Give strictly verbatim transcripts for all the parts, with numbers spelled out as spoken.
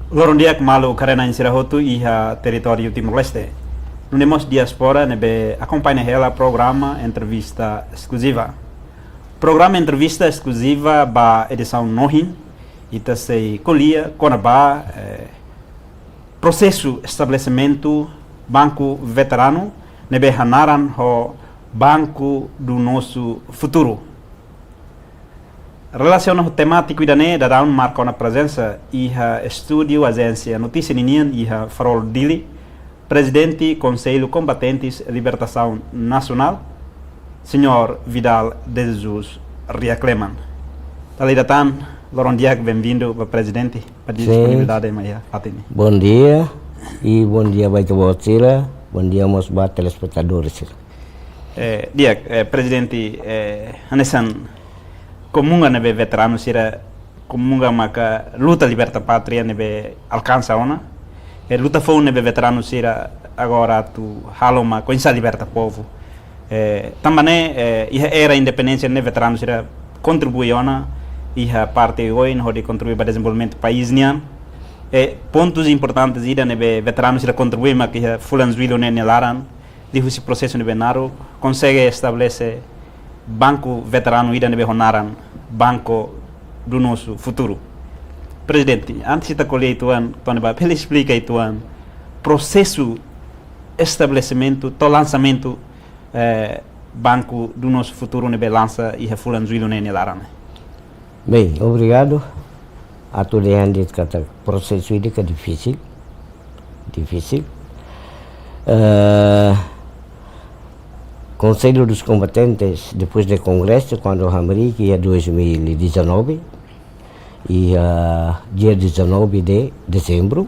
Loron di'ak maluk haree-na'in sira hotu iha territóriu Timor-Leste. Nune'e mós diáspora ne'ebé akompaña hela programa Entrevista Eskluziva. Programa Entrevista Eskluziva ba edisaun ohin, ita sei ko'alia kona-ba, eh, prosesu estabelesimentu Banku Veteranu ne'ebé hanaran ho Banco do Nosso Futuro. Relasiona ho temátiku ida-ne'e, daudaun marka ona prezensa iha estúdiu ajénsia notísia ninian iha Farol Dili, Prezidente Konsellu Kombatentes Libertasaun Nasionál, Señór Vidal de Jesus Riakleman. Dala ida tan, loron di'ak, benvindu ba Prezidente, ba Sin. disponibilidade mai iha fatin ne'e. Bondia, i bondia ba ita-boot sira, bondia mós ba telespetadór sira. Eh, di'ak, eh, Prezidente, eh, hanesan komunga ne'ebé veteranu sira komunga maka luta liberta pátria ne'ebé alkansa ona. Eh, luta foun ne'ebé veteranu sira agora atu halo mak oinsá liberta povu. Eh, tanba ne'e, eh, iha era independénsia ne'e veteranu sira kontribui ona iha parte oioin hodi kontribui ba dezenvolvimentu país nian. Eh, pontus importantes ida ne'ebé veteranu sira kontribui mak iha fulan Jullu ne'e nia laran, liuhusi prosesu ne'ebé naruk, konsege estabelese banku veteranu ida ne'ebé ho naran Banco do Nosso Futuro. Prezidente, antes ita ko'alia uitoan, kona-ba, bele esplika uitoan prosesu estabelesimentu to'o lansamentu, eh, Banco do Nosso Futuro ne'ebé lansa iha fulan Jullu ne'e nia laran ne'e? Bem, obrigadu. Atu dehan de'it katak prosesu ida ke difisil. Difisil. Eh, Conselho dos Combatentes, depois de kongresu, kuandu hamriik iha dois mil e dezanove, iha dia dezanove de dezembro,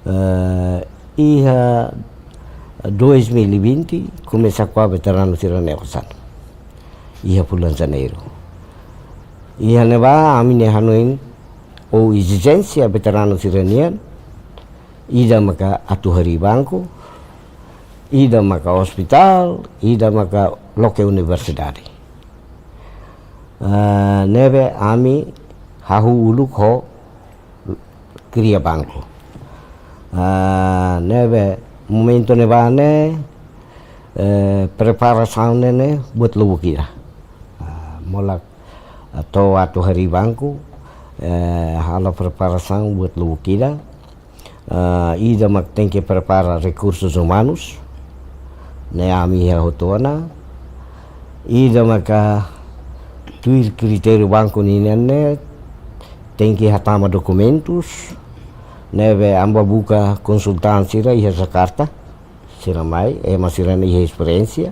eh, iha dois mil e vinte, komesa ko'a veteranu sira-nia osan iha fulan Janeiru. Iha ne'ebá, ami-nia hanoin ou ezijénsia veteranu sira-nian, ida maka atu harii banku, ida maka ospitál, ida maka loke universidade. Ah, ne'ebé ami hahú uluk ho kria banku. Ah, ne'ebé momentu ne'ebá ne'e, eh, preparasaun ne'e, ne'e buat lubuk ida. Ah, molok, ah, to'o atu harii banku, eh, halo preparasaun buat lubuk ida. Ah, ida mak tenke prepara rekursus umanus, ne'e ami iha hotu ona. Ida maka tuir kritériu banku ninian ne'e, tenke hatama dokumentus, ne'ebé ami bá buka konsultan sira iha Jakarta, sira mai, ema sira-ne'e iha esperiénsia,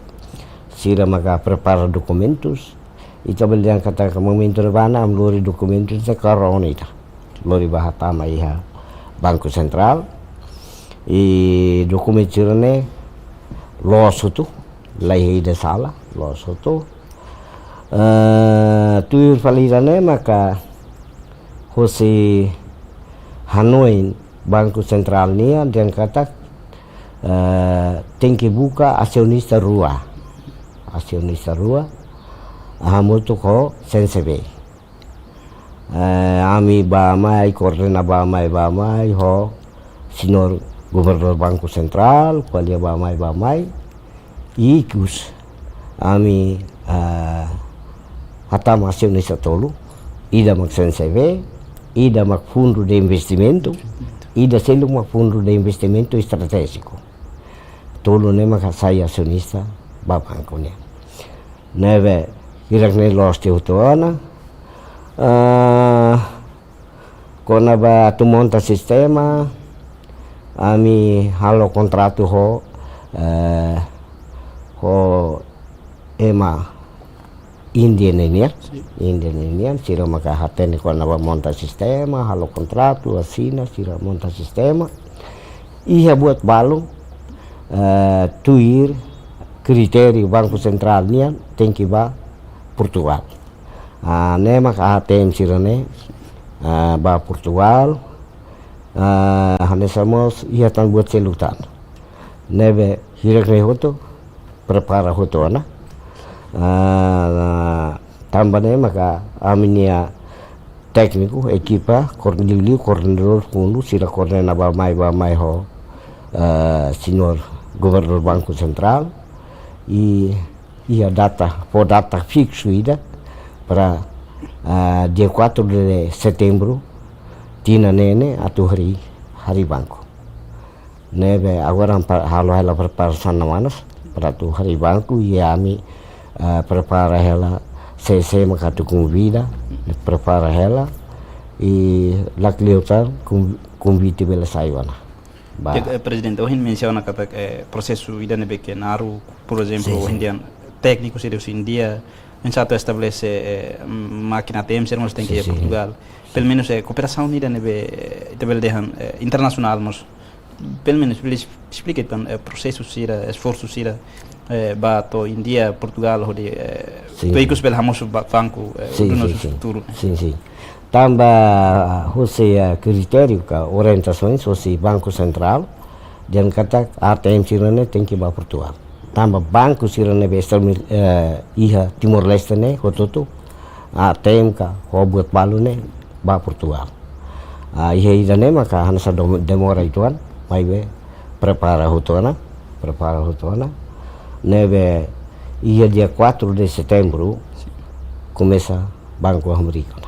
sira maka prepara dokumentus, ita bele dehan katak momentu ne'ebá ne'e ami lori dokumentus ne'e karona ita. Lori bá hatama iha Banku Sentrál. I dokumentu sira-ne'e loos hotu, la iha ida sala, loos hotu. Eh, tuir fali ida-ne'e maka hosi hanoin Banku Sentrál nian dehan katak, eh, tenke buka asionista rua. Asionista rua, hamutuk ho CNCB. Eh, ami bá mai, koordena bá mai, bá mai, ho Señór Governadór Banku Sentrál, ko'alia bá mai, bá mai. Ikus, ami, ah, hatama asionista tolu, ida mak CNCB, ida mak Fundo de Investimentu, ida seluk mak Fundo de Investimentu Estratéjiku. Tolu ne'e mak hasai asionista ba banku nian. Ne'ebé, hirak-ne'e loos tiha hotu ona. Ah, kona-ba atu monta sistema, ami halo kontratu ho, eh, ho ema Índia ninian, Índia ninian, sira maka hatene kona-ba monta sistema, halo kontratu, asina, sira monta sistema. Iha buat balun, eh, tuir kritériu Banku Sentrál nian, tenke bá Portugál. Ah, ne'e maka ATM sira-ne'e, ah, bá Portugál, ah, hanesan mós iha tan buat seluk tan. Ne'ebé hirak-ne'e hotu, prepara hotu ona. Ah, tanba ne'e maka ami-nia tékniku, ekipa, koor-, liuliu koordenadór fundu, sira koordena bá-mai, bá-mai ho, eh, señór Governadór Banku Sentrál, i iha data, fó data fiksu ida para, ah, dia quatro de setembro, tinan ne'e ne'e atu harii, harii banku. Ne'ebé agora pa-, halo hela preparasaun namanas para atu harii banku, i ami, ah, prepara hela, sé-sé maka atu konvida, prepara hela, i lakleutan kon-, konvite bele sai ona. Ba. Di'ak, eh, Prezidente, ohin mensiona katak, eh, prosesu ida ne'ebé ke naruk, por ezemplu, Sin, ohin sin. Dehan tékniku sira husi Índia, oinsá atu estabelese, eh, mákina A T M sira mós tenke Sin, iha sin. Portugál. Pelumenus, eh, kooperasaun ida ne'ebé, eh, ita bele dehan, eh, internasionál mós. Pelumenus, bele es-, esplika tan, eh, prosesu sira, esforsu sira, eh, bá to'o Índia, Portugál, hodi, eh, Sin, to'o sin. Ikus bele hamosu ba-, banku, eh, Sin, dunu sin, sin. Futuru. Sin, sin. Tanba husi, eh, kritériu ka orientasaun husi Banku Sentrál, dehan katak A T M sira-ne'e tenke bá Portugál. Tanba banku sira ne'ebé estar mil-, eh, iha Timor-Leste ne'e, hotu-hotu, A T M ka, ho buat balu ne'e, bá Portugál. Ah, iha ida-ne'e maka hanesan dom-, demora uitoan, maibé prepara hotu ona, prepara hotu ona. Ne'ebé iha dia quatro de setembro, komesa banku hamriik ona.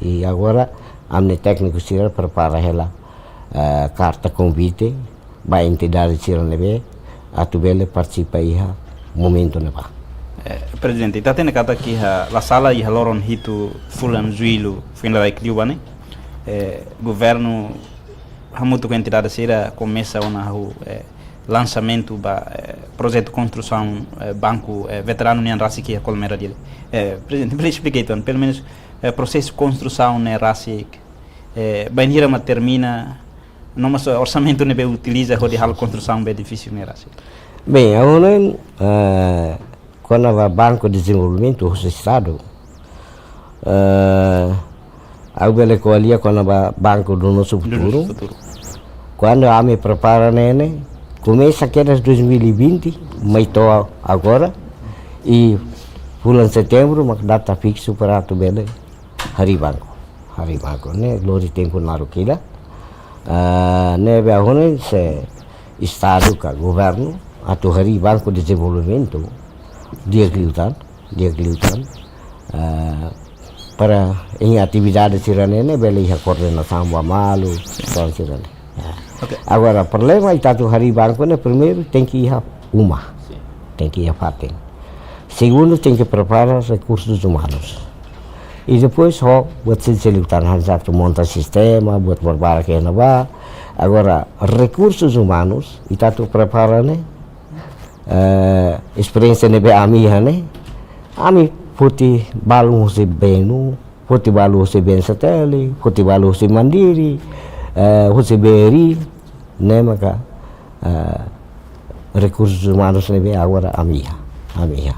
I agora, ami-nia tékniku sira prepara hela, eh, karta konvite ba entidade sira ne'ebé atu bele partisipa iha momentu ne'ebá. Eh, Prezidente, ita hatene katak iha, la sala iha loron hitu fulan Jullu, foin-lalais liubá ne'e, eh, governu hamutuk ho entidade sira komesa ona halo, eh, lansamentu ba, eh, projetu konstrusaun, eh, banku, eh, veteranu nian rasik iha Colmera, Dili. Eh, Prezidente, bele esplika uitoan, pelumenus, eh, prosesu konstrusaun ne'e rasik, eh, bainhira mak termina, no mós orsamentu ne'ebé utiliza hodi halo konstrusaun ba edifísiu ne'e rasik? Bem, agora, eh, kona-ba Banku Dezenvolvimentu husi Estadu, eh, ha'u bele ko'alia kona-ba banku do nosso Dunu futuru. Futuru. Kuandu ami prepara ne'e ne'e, komesa kedas dois mil e vinte, mai to'o agora, i fulan Setembru mak data fiksu para atu bele harii banku. Harii banku ne'e lori tempu naruk ida. Ah, ne'ebé agora se Estadu ka governu atu harii Banku Dezenvolvimentu di'ak liután, di'ak liután. Ah, para iha atividade sira-ne'e ne'e bele iha koordenasaun ba malu, tan sira-ne'e. Ah. Oke. Agora, problema ita atu harii banku ne'e primeiru tenke iha uma. Sin. Tenke iha fatin. Segundu, tenke prepara rekursus umanus. I depois, ho, buat sira seluk tan hanesan atu monta sistema, buat barbarak iha ne'ebá. Agora, rekursus umanus, ita atu prepara ne'e, eh, esperiénsia ne'ebé ami iha ne'e, ami foti balun husi Benu, foti balun husi B N C T L, foti balun husi Mandiri, eh, husi B R I, ne'e maka, eh, rekursus umanus ne'ebé agora ami iha, ami iha.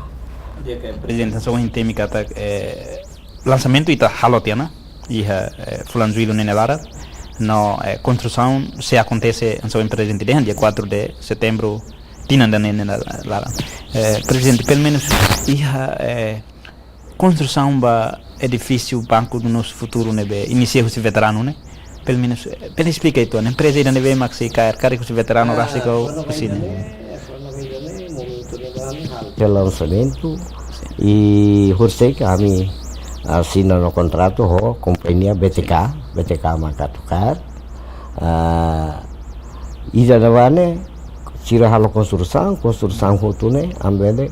Di'ak, Prezidente, só ohin temi katak, eh, lansamentu ita halo tiha ona, iha, eh, fulan Jullu ne'e nia laran, no, eh, konstrusaun sei akontese, hanesan Prezidente dehan, dia quatro de Setembro, tinan ida-ne'e nia laran. Eh, Prezidente, pelumenus iha, eh, konstrusaun ba edifísiu Banku do Nosso Futuro ne'ebé inisia husi veteranu ne'e, pelumenus, eh, bele esplika uitoan, empreza ida ne'ebé mak sei kaer, karik husi veteranu rasik ka husi ne'e? Iha lansamentu, i horiseik ami asina ona kontratu ho kompañia B T K, B T K maka atu kaer. Ah, ida-ne'ebá ne'e, sira halo konstrusaun, konstrusaun hotu ne'e, ami bele,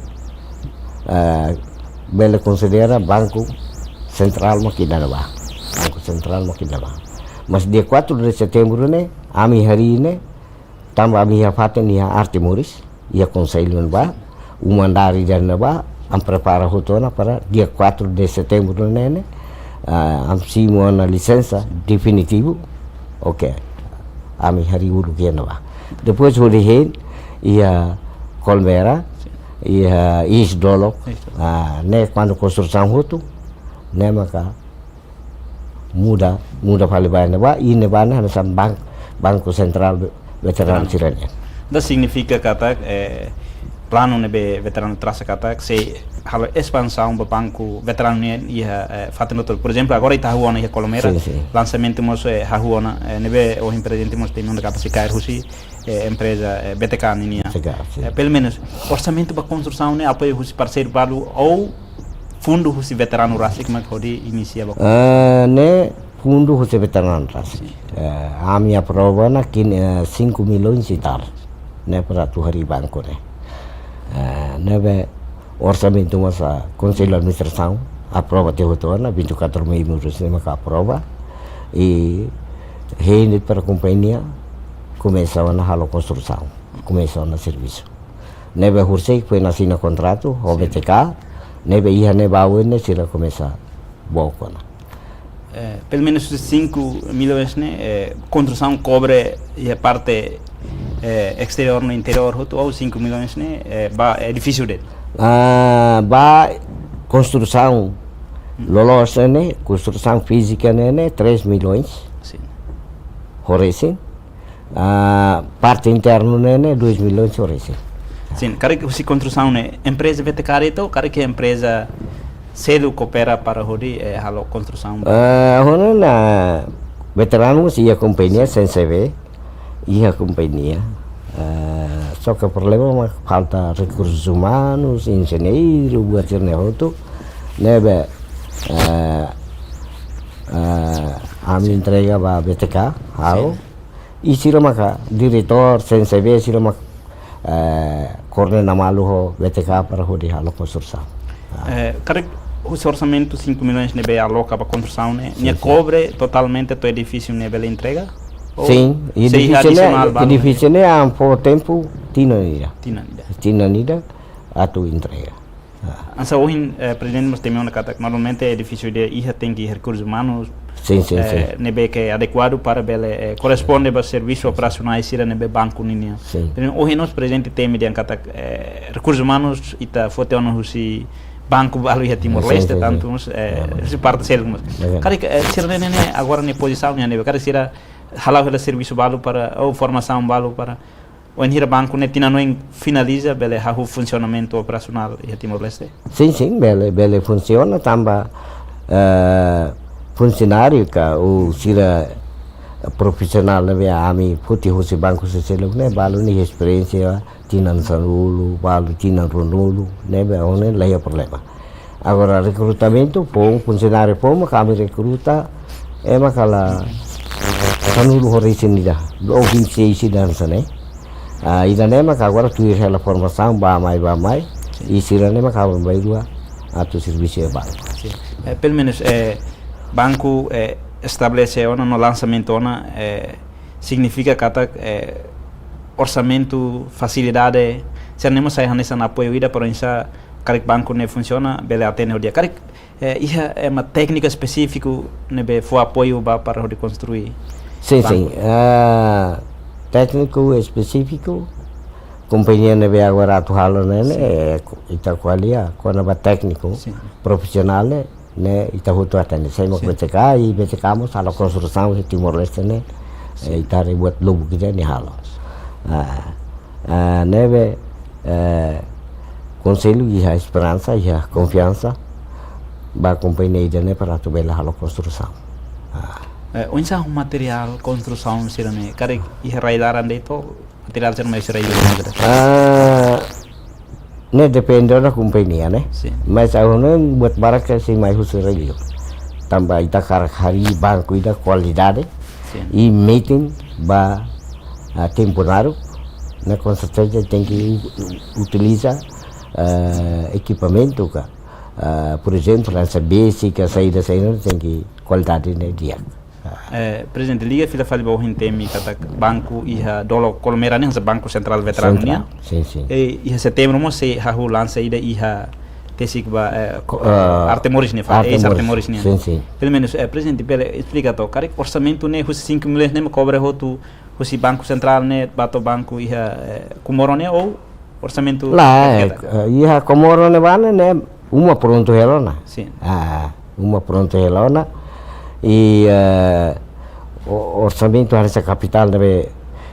ah, bele konsidera Banku Sentrál mak ida-ne'ebá. Banku Sentrál mak ida-ne'ebá. Mas dia quatro de Setembro ne'e, ami harii ne'e, tanba ami iha fatin iha arte moris, iha konsellu ne'ebá, uma andar ida-ne'ebá, ami prepara hotu ona para dia quatro de Setembro ne'e ne'e, ah, ami simu ona lisensa definitivu, oke, ami harii uluk iha ne'ebá. Depois hodi hein, iha Colmera, iha East Dolok, East Dolok. Ah, ne'e kuandu konstrusaun hotu, ne'e maka muda, muda fali ba ne'ebá, i ne'ebá ne'e hanesan bank-, Banku Sentrál ve-, veteranu sira-nian. Entaun signifika katak, eh, planu ne'ebé veteranu trasa katak sei halo espansaun ba banku veteranu nian iha, eh, fatin hotu. Por ezemplu, agora ita hahú ona iha Colmera, Sin, sin. Lansamentu mós, eh, hahú ona, eh, ne'ebé ohin prezidente mós temi ona katak sei kaer husi, eh, empreza, eh, B T K nian. B T K, sin. Eh, pelumenus orsamentu ba konstrusaun ne'e apoiu husi parseiru balu ou fundu husi veteranu rasik mak hodi inisia ba? Eh, ne'e fundu husi veteranu rasik. Sin. Eh, ami aprova ona kin, eh, cinco milhões e tal. Ne'e para atu harii banku ne'e. Eh, ne'ebé orsamentu mós Konsellu Administrasaun aprova tiha hotu ona, vinte e quatro membros ne'e maka aprova. I hende para kompañia komesa ona halo konstrusaun, komesa ona servisu. Ne'ebé horiseik foin asina kontratu ho Sin. B T K, ne'ebé iha ne'e ba oin ne'e sira komesa book ona. Eh, pelumenus cinco milhões ne'e, eh, konstrusaun kobre iha parte, eh, exteriór no interiór hotu, ou cinco milhões ne'e, eh, ba edifísiu de'it? Ah, ba konstrusaun Hmm. loloos ne'e, konstrusaun fízika ne'e, ne'e três milhões. Sin. Ho resin. Ah, parte internu ne'e, ne'e dois milhões ho resin. Sin, karik husi konstrusaun ne'e empreza B T K de'it ou karik empreza seluk koopera para hodi, eh, halo konstrusaun? Eh, hona na veteranu mós iha kompañia, C N C B, iha kompañia. Eh, só ke problema mak falta rekursus umanus, enjeñeiru, buat sira-ne'e hotu. Ne'ebé, eh, eh, ami entrega ba B T K, halo. Sin. I sira maka diretór, C N C B, sira maka, eh, koordena malu ho B T K para hodi halo konstrusaun. Ah. Eh, karik husi orsamentu cinco milhões ne'ebé aloka ba konstrusaun ne'e, Sin, nia sin. kobre totalmente to'o edifísiu ne'e bele entrega? Ou Sin, sei iha edifísiu ne'e, adisionál balu edifísiu ne'e? ne'e ami fó tempu tinan ida. Tinan ida. Tinan ida atu entrega. Ah. Hanesan ohin, eh, prezidente mós temi ona katak normalmente edifísiu ida iha tenke rekursus umanus, Sin, sin, eh, sin. ne'ebé ke adekuadu para bele, eh, korresponde ba servisu operasionál sira ne'ebé banku ninian. Sin. Entaun ohin mós prezidente temi dehan katak, eh, rekursus umanus ita foti ona husi banku balu iha Timor-Leste, Sin, sin, tantu sin. mós, eh, Ya, betul. husi parte seluk mós. Ya, betul. Karik, eh, sira-ne'e ne'e agora nia pozisaun ne'e ne'ebé, karik sira hala'o hela servisu balu para, ou formasaun balu para, wainhira banku ne'e tinan oin finaliza, bele hahú funsionamentu operasionál iha Timor-Leste? Sin, sin, bele, bele funsiona tanba, eh, funsionáriu ka ou sira profisionál ne'ebé ami foti husi banku sira seluk ne'e, balu nia esperiénsia tinan sanulu, balu tinan ruanulu, ne'ebé ohin ne'e la iha problema. Agora, rekrutamentu, foun, funsionáriu foun, maka ami rekruta, ema kala sanulu ho resin ida, ou vinte e seis ida hanesan ne'e. Ah, ida-ne'e maka agora tuir hela formasaun, bá mai, bá mai, Sin. i sira-ne'e maka aban-bainrua atu servisu iha banku. Sin. Eh, pelumenus, eh, banku, eh, estabelese ona, no lansamentu ona, eh, signifika katak, eh, orsamentu, fasilidade, sira-ne'e mós sai hanesan apoiu ida para oinsá karik banku ne'e funsiona, bele atende ho di'ak. Karik, eh, iha, eh, ema tékniku espesífiku ne'ebé fó apoiu ba para hodi konstrui Sin, banku? sin. Ah, tékniku espesífiku, kompañia ne'ebé agora atu halo ne'e, Sin. ne'e, eh, ita ko'alia, kona-ba tékniku, Sin. profisionál ne'e, ne'e, ita hotu atende. Sai mak Sin. B T K, i B T K mós halo konstrusaun iha Timor-Leste ne'e, Sin. eh, ita haree buat lubuk ida-ne'e halo. Ah, ah, ne'ebé, eh, Konsellu iha esperansa, iha konfiansa, ba kompañia ida-ne'e para atu bele halo konstrusaun. Ah. Eh, oinsá ho materiál konstrusaun sira-ne'e, karik iha rai-laran de'it ou materiál sira mai husi rai-li'ur? Ah, ne'e depende ona kompañia, ne'e. Sin. Mas ha'u hanoin buat barak sei mai husi rai-li'ur. Tanba ita hakarak harii banku ida kualidade, Sin. i metin ba, ah, tempu naruk, ne'e konserteza tenke u-, u-, utiliza, ah, ekipamentu ka, ah, por ezemplu, hanesan besi ka saida, saida, tenke kualidade ne'e di'ak. Ah. Eh, prezidente, liga fila fali ba ohin temi katak banku iha dolok Colmera ne'e hanesan Banku Sentrál Veteranu Sentrál, nian. Sin, sin. Eh, iha setembru mós sei hahú lansa ida iha tesik ba, eh, Ko-, eh, Arte Moris ne'e, fa-, Arte eis Arte Moris. Moris nian. Sin, sin. Pelumenus, eh, prezidente, bele esplika to'ok, karik orsamentu ne'e husi cinco milhões ne'e mak kobre hotu husi Banku Sentrál ne'e ba to'o banku iha, eh, Comoro ne'e ou orsamentu Lae, eh, iha Comoro ne'ebá ne'e, ne'e uma prontu hela ona. Sin. Ah, uma prontu hela ona. I, eh, o-, orsamentu hanesan kapitál ne'ebé,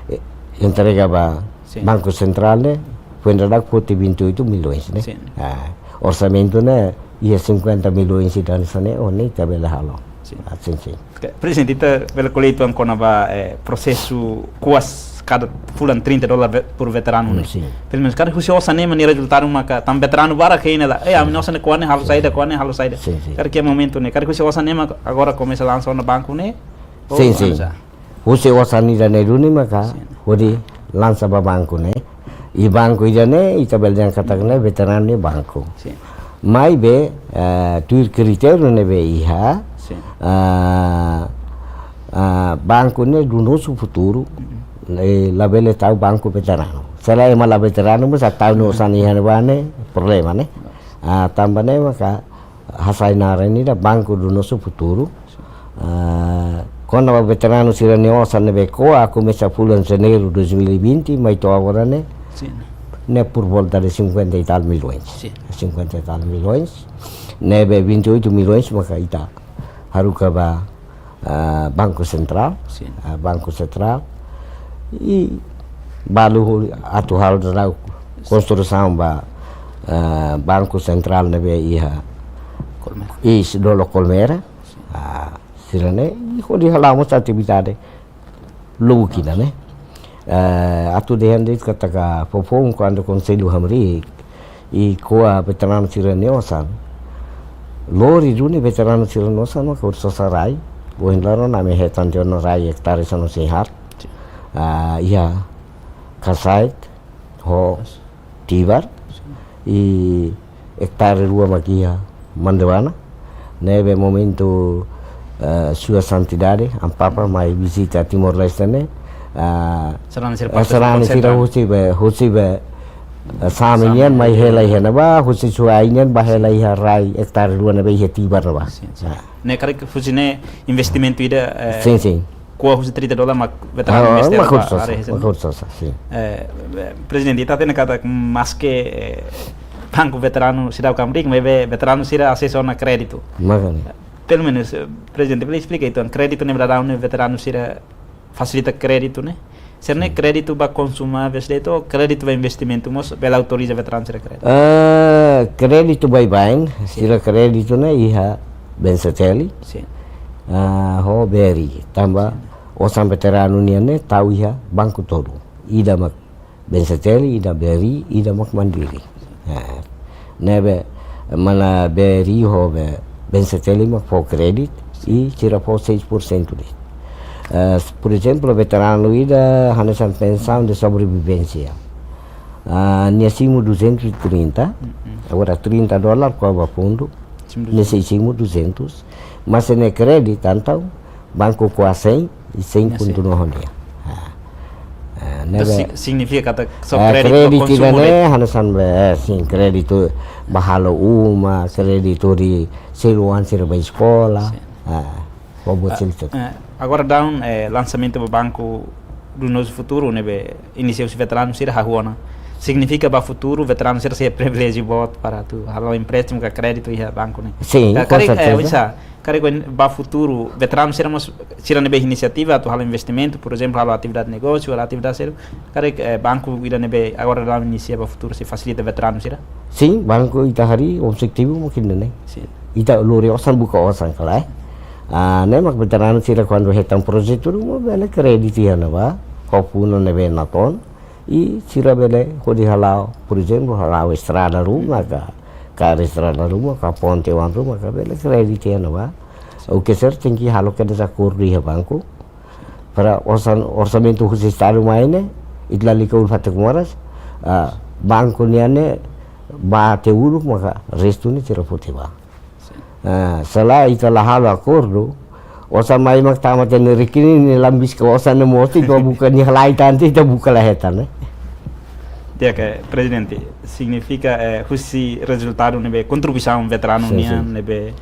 eh, entrega ba Sin. Banku Sentrál ne'e, Foin dadauk foti vinte e oito milhões ne'e. Sin. Ah, orsamentu ne'e iha cinquenta milhões ida hanesan ne'e, oh, ne'e ita bele halo. Sin. Ah, sin, sin. Oke, Prezidente, ita bele ko'alia uitoan kona-ba, eh, prosesu KOAS kada fulan trinta dolar ve-, por veteranu ne'e. Sin. Pelumenus karik husi osan ne'e mak nia rezultadu maka tanba veteranu barak hein ne'e la. Eh, ami-nia osan ne'e ko'a ne'e halo saida, ko'a ne'e halo saida. Sin, sin. Karik iha momentu ne'e, karik husi osan ne'e mak agora komesa lansa ona banku ne'e. Oh, sin, sin. Lansa. Husi osan ida ne'e duni maka, sin, hodi lansa ba banku ne'e. I banku ida ne'e, ita bele dehan katak ne'e veteranu nia banku. Sin. Maibé, eh, tuir kritériu ne'ebé iha, sin, ah, ah, banku ne'e dunosu futuru, mm, eh, labele tau banku veteranu. Se lae ema la veteranu, mós atu tau nia osan iha ne'ebá ne'e, problema ne'e. Ah, tanba ne'e maka, hasai naran ida Banco do Nosso Futuro. Ah, kona-ba veteranu sira-nia osan ne'ebé ko'a komesa fulan Janeiru dois mil e vinte, mai to'o agora ne'e, sin, ne'e por volta de cinquenta e tal milhões. Sin. Cinquenta e tal milhões. Ne'ebé vinte e oito milhões maka ita haruka ba, ah, Banco Central. Sin. Ah, Banco Central. I balu atu halo dadauk konstrusaun ba, ah, Banco Central ne'ebé iha Colmera. Is dolo Colmera. Sin. Ah, sira-ne'e, i hodi hala'o mós atividade lubuk ida ne'e. Eh, atu dehan de'it katak foufoun kuandu konsellu hamriik, i ko'a veteranu sira-nia osan. Lori duni veteranu sira-nia osan, no kurso sarai. Ohin loron ami hetan tiha ona rai ektare sanulu-resin-haat. Ah, iha Kasait, ho Tibar, i ektare rua mak iha Mandewana, ne'ebé momentu, eh, Sua Santidade, Amu Papa, mai vizita Timor-Leste ne'e, ah, sarani sira, eh, sarani sira husi be, husi be, eh, Sami nian mai hela iha ne'ebá, husi Suai nian ba hela iha rai ektare rua ne'ebé iha Tibar ne'ebá. Sin, sin. Ah. Ne'e karik husi ne'e investimentu ida, eh, sin, sin. Ko'a husi trinta dolar mak veteranu, ah, mester mak ba husi, área husi, mak husi, sin. Eh, eh, Prezidente, ita hatene katak maske, eh, banku veteranu seidauk hamriik, maibé veteranu sira asesu ona kréditu. Makanya. Pelumenus, eh, Prezidente, bele esplika uitoan kréditu ne'e ba daudaun ne'e veteranu sira fasilita kréditu ne'e. Sira-ne'e, sin, kréditu ba konsumu, vez de to, kréditu ba investimentu mós, bele autoriza veteranu sira kréditu. Eh, kréditu baibain, sin, sira kréditu ne'e iha BNCTL. Sin. Ah, ho BRI, tanba, sin, osan veteranu nian ne'e tau iha banku tolu. Ida mak BNCTL, ida BRI, ida mak Mandiri. Ah, ne'ebé mana BRI ho be, BNCTL mak fó kréditu, i sira fó seis por cento de'it. Ah, por ezemplu, veteranu ida hanesan pensaun de sobrevivénsia. Ah, nia simu duzentos e trinta, mm-mm, agora trinta dolar ko'a ba fundu, simu duzentos, nia sei simu duzentos, mas se nia kréditu, entaun, banku ko'a cem, i cem, sin, sin, kontinua ho nia. Ah. Ah, entaun, ne'ebé, si-, signifika katak só, ah, kréditu kréditu konsumu ida-ne'e, de'it, hanesan be, eh, sin, kréditu ba halo uma, kréditu hodi selu oan sira ba eskola. Sin. Ah, ba buat, ah, sira-ne'e. Eh, agora daudaun, eh, lansamentu ba Banco do Nosso Futuro, ne'ebé inisia husi veteranu sira hahú ona. Signifika ba futuru veteranu sira sei priviléjiu boot para atu halo empréstimu ka kréditu iha banku ne'e. Sin, ka-, kon karik, eh, serteza. Bisa, karik ba futuru, veteranu sira mós, sira ne'ebé inisiativa atu halo investimentu, por ezemplu, halo atividade negósiu, halo atividade sira, karik, eh, banku ida ne'ebé agora daudaun inisia ba futuru sei fasilita veteranu sira? Sin, banku ita harii objetivu mungkin ne'e. Sin. Ita lori osan buka osan ka lae. Ah, ne'e mak veteranu sira kuandu hetan projetu ruma bele kréditu iha ne'ebá, ho funan ne'ebé natoon. I sira bele hodi hala'o, por ezemplu, hala'o estrada ruma ka, kaer estrada ruma ka, ponte oan ruma ka, bele kréditu iha ne'ebá. O ke ser tenke halo kedas akordu iha banku. Para osan-, orsamentu husi Estadu mai ne'e, ita lalika uluk fatuk moras, ah, banku nian ne'e bá até uluk maka restu ne'e sira foti bá. Sin. Ah, se lae ita la halo akordu, osan mai mak tama tiha nia rekening, nia lambis ka osan ne'e mós ita buka, nia halai tan tiha ita buka la hetan, eh. Di'ak, eh, Prezidente, signifika, eh, husi rezultadu ne'ebé kontribuisaun veteranu, sin, nian, sin, ne'ebé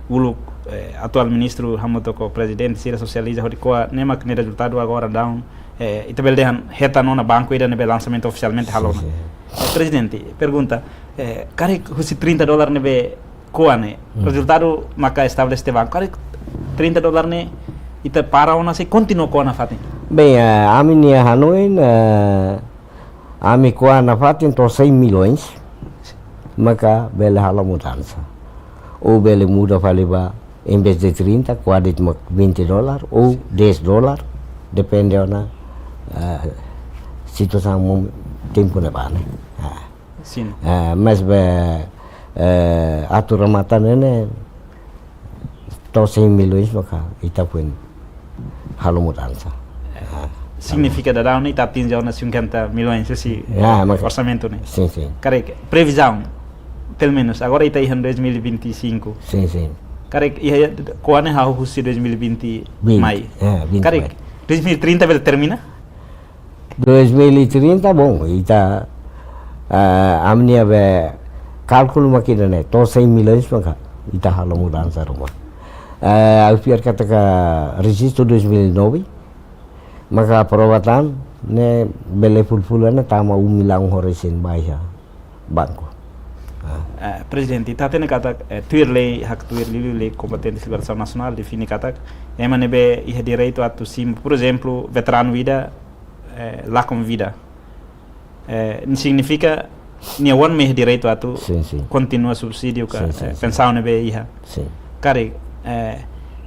uluk, eh, atuál ministru hamutuk ho prezidente sira sosializa hodi ko'a, ne'e mak nia rezultadu agora daudaun, eh, ita bele dehan hetan ona banku ida ne'ebé lansamentu ofisialmente halo ona. Sin, sin. Eh, Prezidente, pergunta, eh, karik husi trinta dolar ne'ebé ko'a ne'e, hmm, rezultadu maka estabelese tiha banku. Karik trinta dolar ne'e ita para ona sei kontinua ko'a nafatin? Bem, eh, ami-nia hanoin, eh, Ami ko'a nafatin to'o cem milhões, maka bele halo mudansa. Ou bele muda fali ba, em vez de trinta, ko'a de'it mak vinte dólar ou dez dólar, depende ona, eh, situasaun mom-, tempu ne'ebá, ne'e. Ah. Sin. Eh, maibé, eh, atu remata ne'e, ne'e, to'o cem milhões maka ita foin halo mudansa. Ah, signifika daudaun ne'e ita atinje ona cinquenta milhões husi, ah, eh, maka orsamentu ne'e. Sin, sin. Karik, previzaun, pelumenus, agora ita iha dois mil e vinte e cinco. Sin, sin. Karik, iha ko'a ne'e hahú husi dois mil e vinte Vinte, mai. Eh, vinte Karik, mai. Dois mil e trinta bele termina? Dois mil e trinta, bom, ita, ah, ami-nia be kálkulu mak ida-ne'e, to'o cem milhões maka ita halo mudansa ruma. Eh, ha'u fiar katak rejistu dois mil e nove, maka aprova tan, ne'e bele full-full ne'e tama um milhão ho resin ba iha banku. Ah. Eh, Prezidente, ita hatene katak, eh, tuir lei, haktuir liuliu lei kompetente liberasaun nasionál, define katak ema ne'ebé iha direitu atu simu, por ezemplu, veteranu ida, eh, lakon vida. Eh, ne'e signifika nia oan mak iha direitu atu, sin, sin, kontinua subsídiu ka, sin, sin, eh, sin, pensaun ne'ebé iha. Sin. Karik, eh,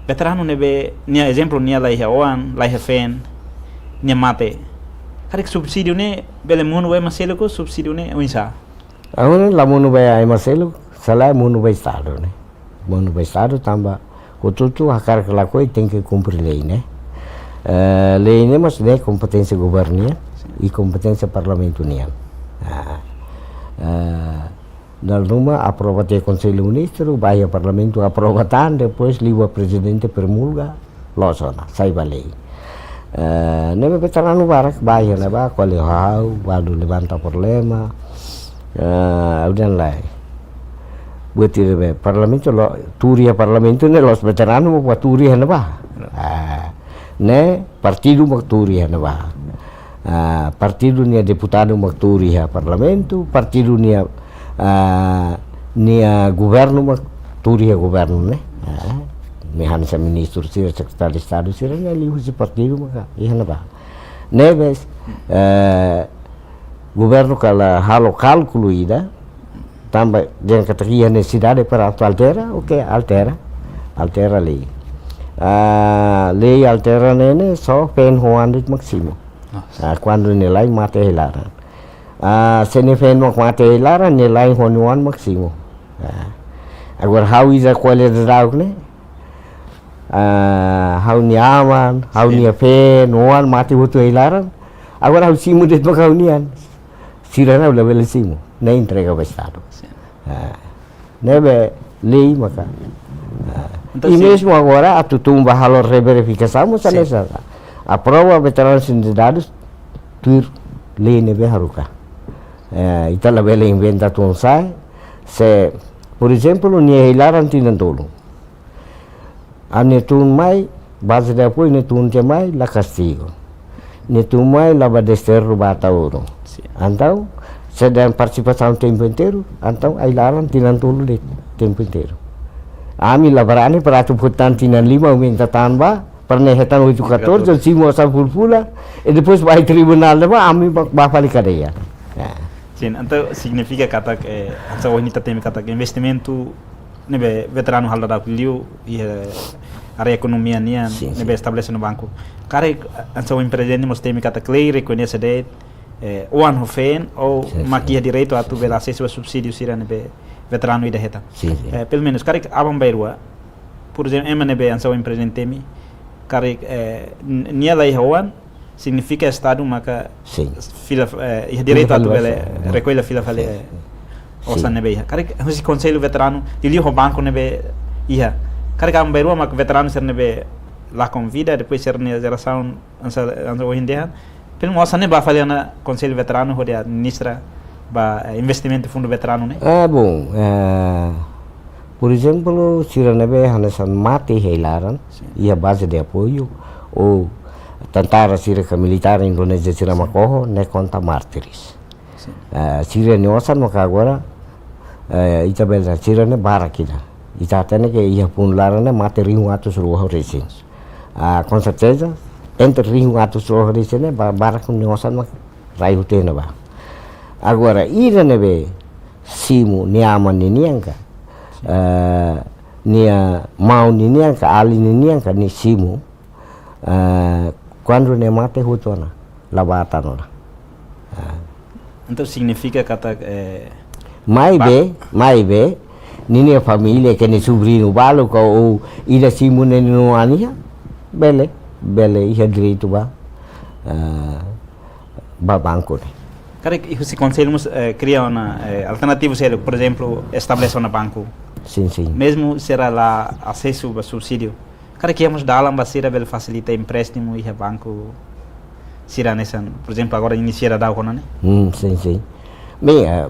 veteranu ne'ebé, nia ezemplu, nia la iha oan, la iha feen, nia mate. Karik subsídiu ne'e bele monu ba ema seluk ka subsídiu ne'e oinsá? Agora la monu ba ema seluk, se lae monu ba Estadu, ne'e. Monu ba Estadu tanba hotu-hotu hakarak ka lakohi tenke kumpre lei, ne'e. Eh, lei ne'e mós ne'e kompeténsia governu nian i kompeténsia parlamentu nian. Ah, eh, dala ruma aprova tiha Konsellu Ministru, ba iha parlamentu aprova tan, depois liu ba prezidente promulga, loos ona, sai ba lei. Eh, ne'ebé veteranu barak ba iha ne'ebá, ko'alia ho ha'u, balu levanta problema. Eh, ha'u dehan lae. Buat ida be, parlamentu lo, tuur iha parlamentu ne'e la'ós veteranu mak bá tuur iha ne'ebá. Ah, ne'e partidu mak tuur iha ne'ebá. Ah, partidu nia deputadu mak tuur iha parlamentu, partidu nia, ah, nia governu mak tuur iha governu, ne'e. Ah, imi hanesan ministru sira, sekretáriu Estadu sira ne'e liu husi partidu maka iha ne'ebá. Ne'ebé, eh, governu kala halo kálkulu ida, tanba dehan katak iha nesesidade para atu altera, oke, altera, altera lei. Ah, lei altera ne'e, ne'e só feen ho oan de'it mak simu. Nossa. Ah, kuandu nia la'en mate iha laran. Ah, se nia feen mak mate iha laran, nia la'en ho nia oan mak simu. Ah. Agora ha'u iha ko'alia daudauk ne'e. Ah, ha'u-nia aman, ha'u-nia feen, oan mate hotu iha laran. Agora ha'u simu de'it mak ha'u-nian. Sira ne'e labele simu, ne'e entrega ba Estadu. Sin. Ah. Ne'ebé lei maka. Ah. Entaun, i sin, mezmu agora atu tun ba halo reverifikasaun, sin, hanesan aprova veteranu sira-nia dadus tuir lei ne'ebé haruka. Eh, ita labele inventa tun sa'e, se, por ezemplu, nia iha laran tinan tolu. Ah, nia tun mai, baze de apoiu, nia tun tiha mai, la kastigu. Nia tun mai, la ba desterru ba Ataúro. Sin. Entaun, se dehan partisipasaun tempu inteiru, entaun iha laran tinan tolu de'it tempu inteiru. Ami la brani para atu fó tan tinan lima, aumenta tan ba, para nia hetan oito catorze, sin, sin, simu osan full-full, i depois ba iha tribunál ne'ebá, ami ba, ba fali kadeia. Ya. Sin, entaun signifika katak, eh, hanesan ohin ita temi katak investimentu ne'ebé veteranu halo daudauk liu iha área ekonomia nian, sin, ne'ebé, sin, estabelese iha banku. Karik, hanesan ohin prezidente mós temi katak lei rekoñese de'it, eh, oan ho feen, ou, sin, mak, sin, iha direitu atu, sin, bele, sin, asesu ba subsídiu sira ne'ebé veteranu ida hetan. Sin, sin. Eh, pelumenus, karik aban-bainrua, por ezemplu, ema ne'ebé hanesan ohin prezidente temi, karik, eh, n-, nia la iha oan, signifika Estadu maka, sin, fila, eh, iha direitu atu bele, sin, rekolla fila fali, sin, eh, sin, osan ne'ebé iha. Karik, husi Konsellu Veteranu, liuliu ho banku ne'ebé iha. Karik aban-bainrua mak veteranu sira ne'ebé lakon vida, depois sira-nia jerasaun, hanesan, hanesan ohin dehan. Pelumenus osan ne'e ba fali ona Konsellu Veteranu hodi administra ba, eh, investimentu fundu veteranu ne'e? Ah, bom, eh, por ezemplu, sira ne'ebé hanesan mate iha laran, sin, iha baze de apoiu, ou tentara sira ka militár Indonézia sira, sin, mak oho, ne'e konta mártires. Sin. Eh, sira-nia osan maka agora, eh, ita bele, sira ne'e barak ida. Ita hatene ke iha fundu laran ne'e mate rihun atus rua ho resin. Ah, com certeza, entre rihun atus rua ho resin ne'e ba-, barak nia osan mak rai hotu iha ne'ebá. Agora, ida ne'ebé simu nia aman ninian ka, eh, nia maun ninian ka, alin ninian ka, nia simu, eh, kuandu nia mate hotu ona, la ba tan ona. Ah. Entaun signifika katak, eh, mai ba- be, mai be, ninia família, ka nia sobriñu balu ka, ou ida simu nia oan nian, bele, bele iha direitu ba, eh, ba banku ne'e. Karik husi konsellu mós, eh, kria ona, eh, alternativu seluk, por ezemplu, estabelese ona banku. Sin, sin. Mezmu sira la asesu ba subsídiu. Karik iha mós dalan ba sira bele fasilita empréstimu iha banku sira hanesan, por ezemplu, agora inisia daudaun ona ne'e. Hmm, sin, sin. Bem, eh,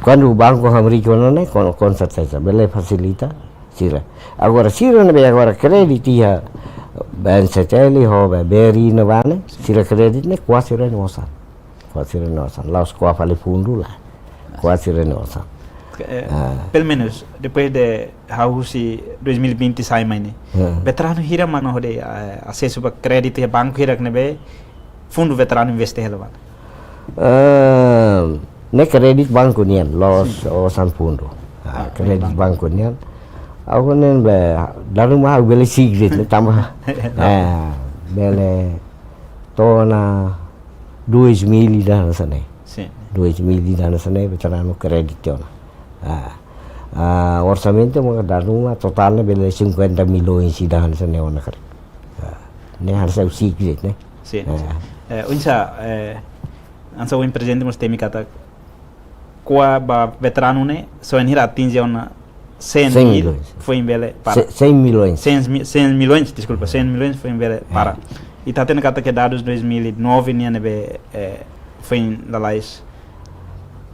kuandu banku hamriik ona ne'e, com, com certeza, bele fasilita sira. Agora, sira ne'ebé agora kréditu iha B N C T L, ho B R I ne'ebá ne'e, sira kréditu ne'e kuaze sira-nia osan. Kuaze sira-nia osan. La'ós ko'a fali fundu lae. Kuaze sira-nia osan. Eh, ah, pelumenus, depois de ha'u husi dois mil e vinte sai mai ne'e. Ah. Veteranu hira mak hodi, eh, asesu ba kréditu iha banku hirak ne'ebé fundu veteranu investe hela ba? Ah, ne'e kréditu banku nian, la'ós, sin, osan fundu. Ah, ah, kréditu banku, banku nian. Ha'u ne'e be, dala ruma ha'u bele si'ik de'it, ne'e tanba. Ah, bele to'o ona dois mil ida hanesan ne'e. Sin. Dois mil ida hanesan ne'e, veteranu kréditu ona. Ah, ah, orsamentu maka dala ruma totál ne'e bele cinquenta milhões ida hanesan ne'e ona karik. Ah, ne'e hanesan ha'u si'ik de'it, ne'e. Sin, ah, sin. Eh, oinsá, eh, hanesan ohin prezidente mós temi katak ko'a ba veteranu ne'e, só bainhira atinje ona cem mil, cem milhões, foin bele para. Ce-, cem milhões. Cem mi-, cem milhões, deskulpa, cem milhões foin bele para. Ah. Ita hatene katak iha dadus dois mil e nove nian ne'ebé, eh, foin lalais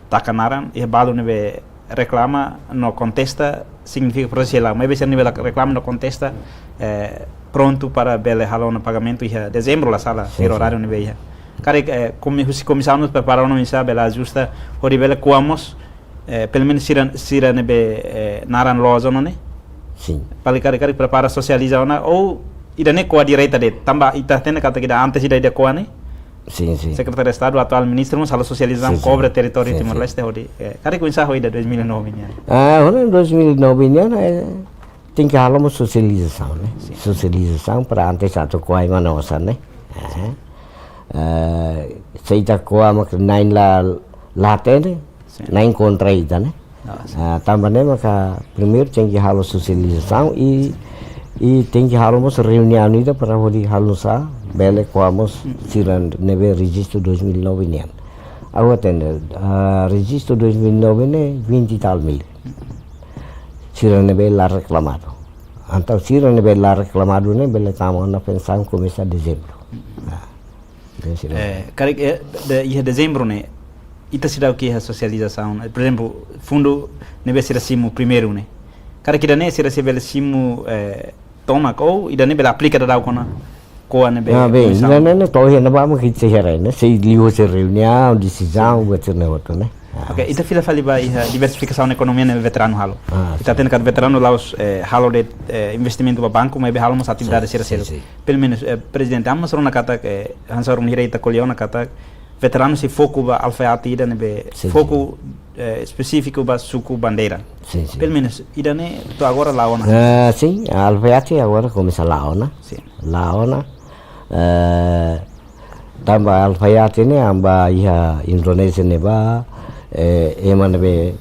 taka naran, iha balu ne'ebé reklama no kontesta, signifika prosesu hela. Maibé sira ne'ebé la reklama no kontesta, eh, prontu para bele halo ona pagamentu iha dezembru la sala, sin, sin, sira oráriu ne'ebé iha. Karik, eh, komi-, husi komisaun mós prepara ona oinsá bele ajusta, hodi bele ko'a mós, eh, pelumenus sira, sira ne'ebé, eh, naran loos ona ne'e. Sin. Fali karik, karik prepara sosializa ona, ou ida-ne'e ko'a direta de'it, tanba ita hatene katak ida antes ida, ida ko'a ne'e. Sin, sin. Sekretáriu Estadu, atuál ministru mós halo sosializasaun, sin, sin, kobre territóriu, sin, sin, Timor-Leste hodi, eh, karik oinsá ho ida dois mil e nove nian. Ah, hodi dois mil e nove nian, eh, tenke halo mós sosializasaun, ne'e? Sin. Sosializasaun para antes atu ko'a ema-nia osan, ne'e? Eh, eh, se ita ko'a mak na'in la, la hatene, sin, na'in kontra ita, ne'e? Ah, sin. Ah, tanba ne'e maka primeiru tenke halo sosializasaun i, i tenke halo mós reuniaun ida para hodi halo sá, bele ko'a mós, hmm, sira ne'ebé rejistu dois mil e nove nian. Ha'u hatene, ah, rejistu dois mil e nove ne'e vinte e tal mil. Sira ne'ebé la reklamadu. Entaun sira ne'ebé la reklamadu ne'e bele tama ona pensaun komesa dezembru. Ah. Entaun sira, eh, karik, eh, de, iha dezembru ne'e, ita seidauk iha sosializasaun, eh, por ezemplu, fundu ne'ebé sira simu primeiru ne'e. Karik ida-ne'e sira sei bele simu, eh, tomak ou ida-ne'e bele aplika daudaun ona ko'a ne'ebé. Ah, bem, omisaun. Ida-ne'e ne'e to'o iha ne'ebá mak ita sei haree, ne'e? Sei liu hosi reuniaun, desizaun, sin, buat sira-ne'e hotu, ne'e? Ah, oke, sin. Ita fila fali ba iha diversifikasaun ekonomia ne'ebé veteranu halo. Ah, ita, sin, hatene katak veteranu la'ós, eh, halo de'it, eh, investimentu ba banku, maibé halo mós atividade, ah, sin, sira, sin, seluk. Sin. Pelumenus, eh, prezidente, ami mós rona katak, eh, hanesan ohin ita ko'alia ona katak veteranu sei foku ba alfaiate ida ne'ebé, sin, foku, sin, eh, espesífiku ba suku bandeira. Sin, sin. Pelumenus ida-ne'e to'o agora la'o ona. Eh, sin, alfaiate agora komesa la'o ona. Sin. La'o ona. Eh, tanba alfaiate ne'e ami bá iha Indonézia ne'ebá, eh, ema ne'ebé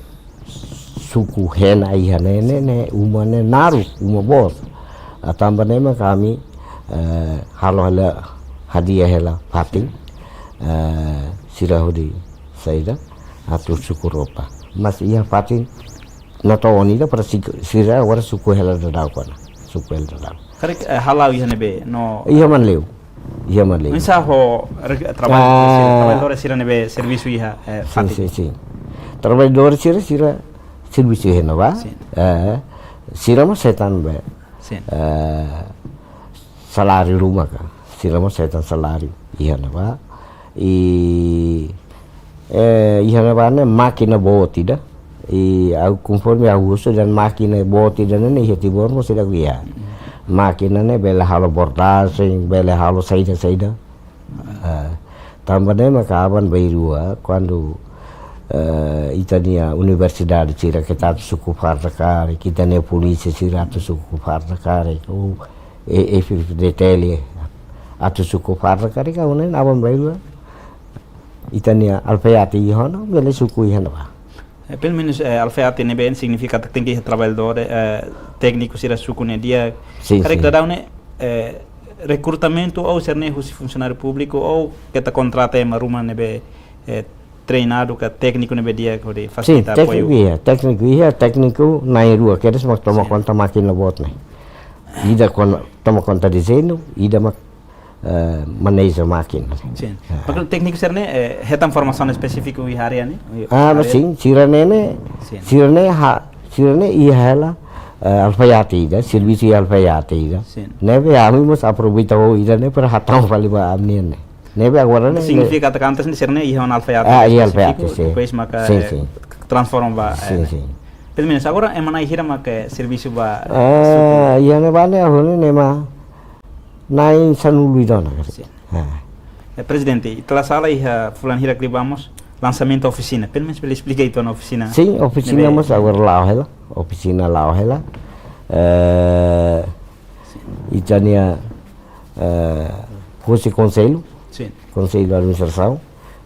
suku hena iha ne'e, ne'e, ne'e, uma ne'e naruk, uma boot. Ah, tanba ne'e mak ami, eh, halo hela, hadi'a hela fatin, eh, sira hodi saida, atu suku roupa. Mas iha fatin natoon ida para si-, sira agora suku hela daudauk ona. Suku hela daudauk. Karik, eh, hala'o iha ne'ebé, no? Iha Manleu. Iha Manleu. Oinsá ho re-, traballadór sira, ah, traballadór sira ne'ebé servisu iha, eh, sin, fatin? Sin, sin. Traballadór sira, sira servisu iha ne'ebá. Sin. Eh, sira mós hetan be, sin, eh, saláriu ruma ka. Sira mós hetan saláriu iha ne'ebá. I, eh, iha ne'ebá ne'e mákina boot ida. I ha'u konforme ha'u husu dehan mákina boot ida-ne'e iha Timor mós seidauk iha. Mákina ne'e bele halo bordajen, bele halo saida-saida. Ah, Tanba ne'e maka aban-bainrua, kuandu, eh, ita-nia universidade sira ketak atu suku farda karik, ita-nia polísia sira atu suku farda karik, ou e-, F-FDTL atu suku farda karik, ha'u hanoin aban-bainrua ita-nia alfaiate iha ona, bele suku iha ne'ebá. Eh, pelumenus, eh, alfaiate ne'ebé signifika katak tenke iha traballadór, eh, tékniku sira suku ne'e di'ak. Sin, karik sin. Daudaun ne'e, eh, rekrutamentu ou sira-ne'e husi funsionáriu públiku ou keta kontrata ema ruma ne'ebé, eh, treinadu ka tékniku ne'ebé di'ak hodi fasilita apoiu. Sin, tékniku iha, tékniku iha, tékniku na'in-rua, kedas mak toma konta mákina boot ne'e. Ida kon-, toma konta dezeñu, ida mak, eh, maneja mákina. Sin. Ah. Maka tékniku sira-ne'e, eh, hetan formasaun espesífiku iha área ne'e? Ah, mas sin, sira-ne'e ne'e, sira-ne'e ha-, sira-ne'e iha hela, eh, alfaiate ida, servisu iha alfaiate ida. Sin. Ne'ebé ami mós aproveita ho ida-ne'e para hatama fali ba ami-nian ne'e. Ne'ebé agora ne'e, signifika katak antes ne'e sira-ne'e iha ona alfaiate espesífiku, sin. Depois maka, eh, transforma ba, eh, sin, sin. Pelumenus agora ema na'in hira maka servisu ba, eh, suku? Ah, iha ne'ebá ne'e, agora ne'e ema na'in sanulu ida ona karik. Sin. Ah. Eh, Prezidente, ita la sala iha fulan hirak liubá mós lansamentu ofisina. Pelumenus bele esplika uitoan ofisina? Sin, ofisina ne'ebé mós agora la'o hela. Ofisina la'o hela. Eh, ita-nia, eh, husi konsellu. Sin. Konsellu administrasaun.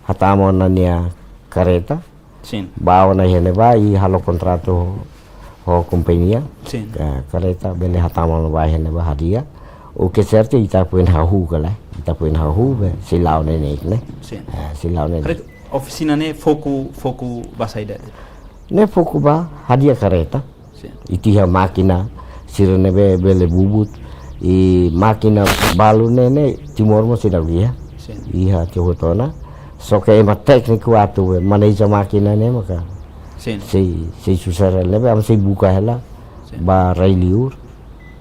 Hatama ona nia karreta. Sin. Bá ona iha ne'ebá i halo kontratu ho, ho kompañia. Sin. Eh, karreta bele hatama ona bá iha ne'ebá hadi'a. O ke sertu ita foin hahú kala. Ita foin hahú be sei la'o neineik ne'e. Sin. Eh, sei la'o neineik. Karik ofisina ne'e foku, foku ba saida? Ne'e foku ba hadi'a karreta. Sin. Ita iha mákina sira ne'ebé bele bubut. I mákina balu ne'e, ne'e Timor mós seidauk iha. Sin. Iha tiha hotu ona. Só ke ema tékniku atu be maneja mákina ne'e maka. Sin. Sei, sei susar hela, ne'ebé ami sei buka hela. Sin. Ba rai-liur.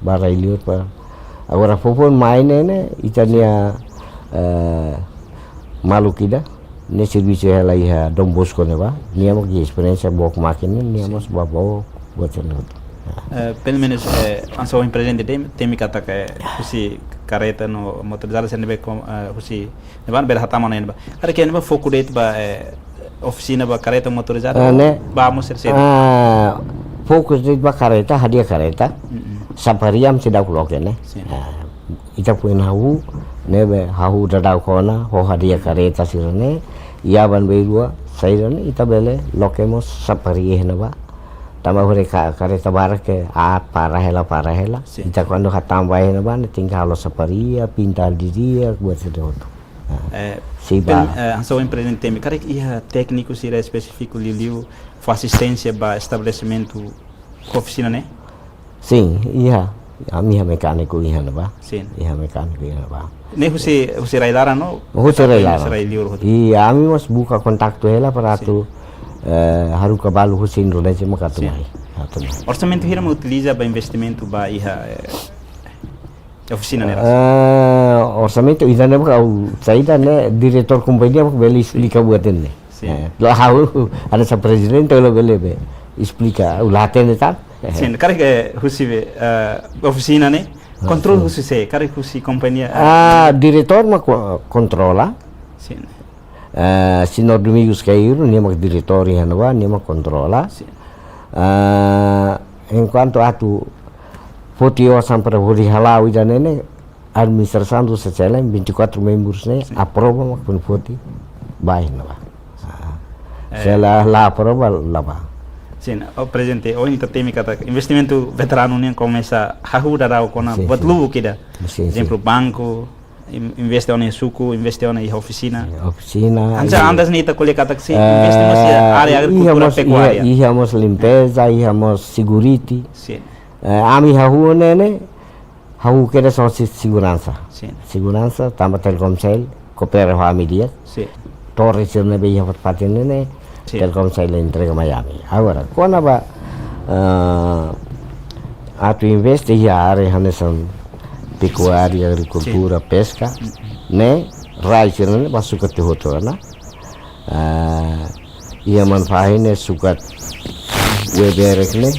Ba rai-liur para. Agora foufoun mai ne'e, ne'e, ita-nia, eh, maluk ida ne'e servisu hela iha Don Bosco ne'ebá. Nia mak iha esperiénsia book mákina, nia mós bá book, buat sira-ne'e hotu. Eh, pelumenus, eh, hanesan ohin Prezidente temi, temi katak husi karreta no motorizada sira ne'ebé kom-, eh, husi ne'ebá bele hatama ona iha ne'ebá. Karik iha ne'ebá foku de'it ba, eh, ofisina ba karreta motorizada, eh, ne'e, ba mós sira seluk? Ah, foku de'it ba karreta, hadi'a karreta. Mm-mm. Sapariam seidauk loke ne'e. Sin. Ah, ita foin hahú, ne'ebé hahú daudauk ona, ho hadi'a karreta sira-ne'e, i aban-bainrua, saida ne'e, ita bele loke mós sapari iha ne'ebá. Tanba hodi ka-, karreta barak ke, ah, para hela, para hela. Sin. Ita kuandu hatama ba iha ne'ebá, ne'e tenke halo sapari, pinta didi'ak, buat sira hotu. Ah, eh, sei ba. Pel-, eh, hanesan ohin Prezidente temi, karik iha tékniku sira espesífiku liuliu fó asisténsia ba estabelesimentu ofisina ne'e? Sin, iha. Ami iha mekániku iha ne'ebá. Sin. Iha mekániku iha ne'ebá. Ne'e husi, husi rai-laran no? Husi rai-laran. Husi rai-liur hotu. I ami mós buka kontaktu hela para, sin, atu, eh, haruka balu husi Indonézia maka atu, sin, mai. Atu mai. Orsamentu hira mak utiliza ba investimentu ba iha, eh, ofisina ne'e rasik? Eh, orsamentu ida-ne'e maka ha'u, saida ne'e diretór kompañia maka bele esplika buat ne'e. Sin. Eh, la ha'u, hanesan Prezidente la bele be esplika, ha'u la hatene tan. Eh. Sin, karik husi be, eh, ofisina ne'e, ah, kontrola, sin, husi sé, karik husi kompañia, eh, ah, diretór mak ko-, kontrola. Sin. Eh, Señór Domingos Caeiro, nia mak diretór iha ne'ebá, nia mak kontrola. Sin. Eh, enkuantu atu foti osan para hodi hala'o ida-ne'e ne'e, administrasaun do C C L M, vinte e quatro membrus ne'e, sin, aprova mak foin foti ba iha ne'ebá. Ah. Eh. Se la, la aprova, la bá. Sin, o Prezidente, ohin ita temi katak investimentu veteranu nian komesa hahú daudauk ona, sin, buat, sin, lubuk ida. Sin, sin. Ezemplu, banku, in-, investe ona iha suku, investe ona iha ofisina. Sin, ofisina, hanesan, iya, antes ne'e ita ko'alia katak sei, eh, investe mós iha área iha agrikultura, mós, iha, pekuária. Iha mós limpeza, iha mós security. Sin. Eh, ami hahú ne'e ne'e, hahú kedas ho se-, seguransa. Sin. Seguransa, tanba Telkomcel koopera ho ami di'ak. Sin. Torre sira ne'ebé iha fatin-fatin ne'e ne'e, sin, Telkomcel entrega mai ami. Agora, kona-ba, eh, atu investe iha área hanesan pekuária, agrikultura, sin, peska, mm, ne'e, rai sira ne'e ba sukat tiha hotu ona. Ah, iha Manufahi ne'e sukat Weberek ne'e.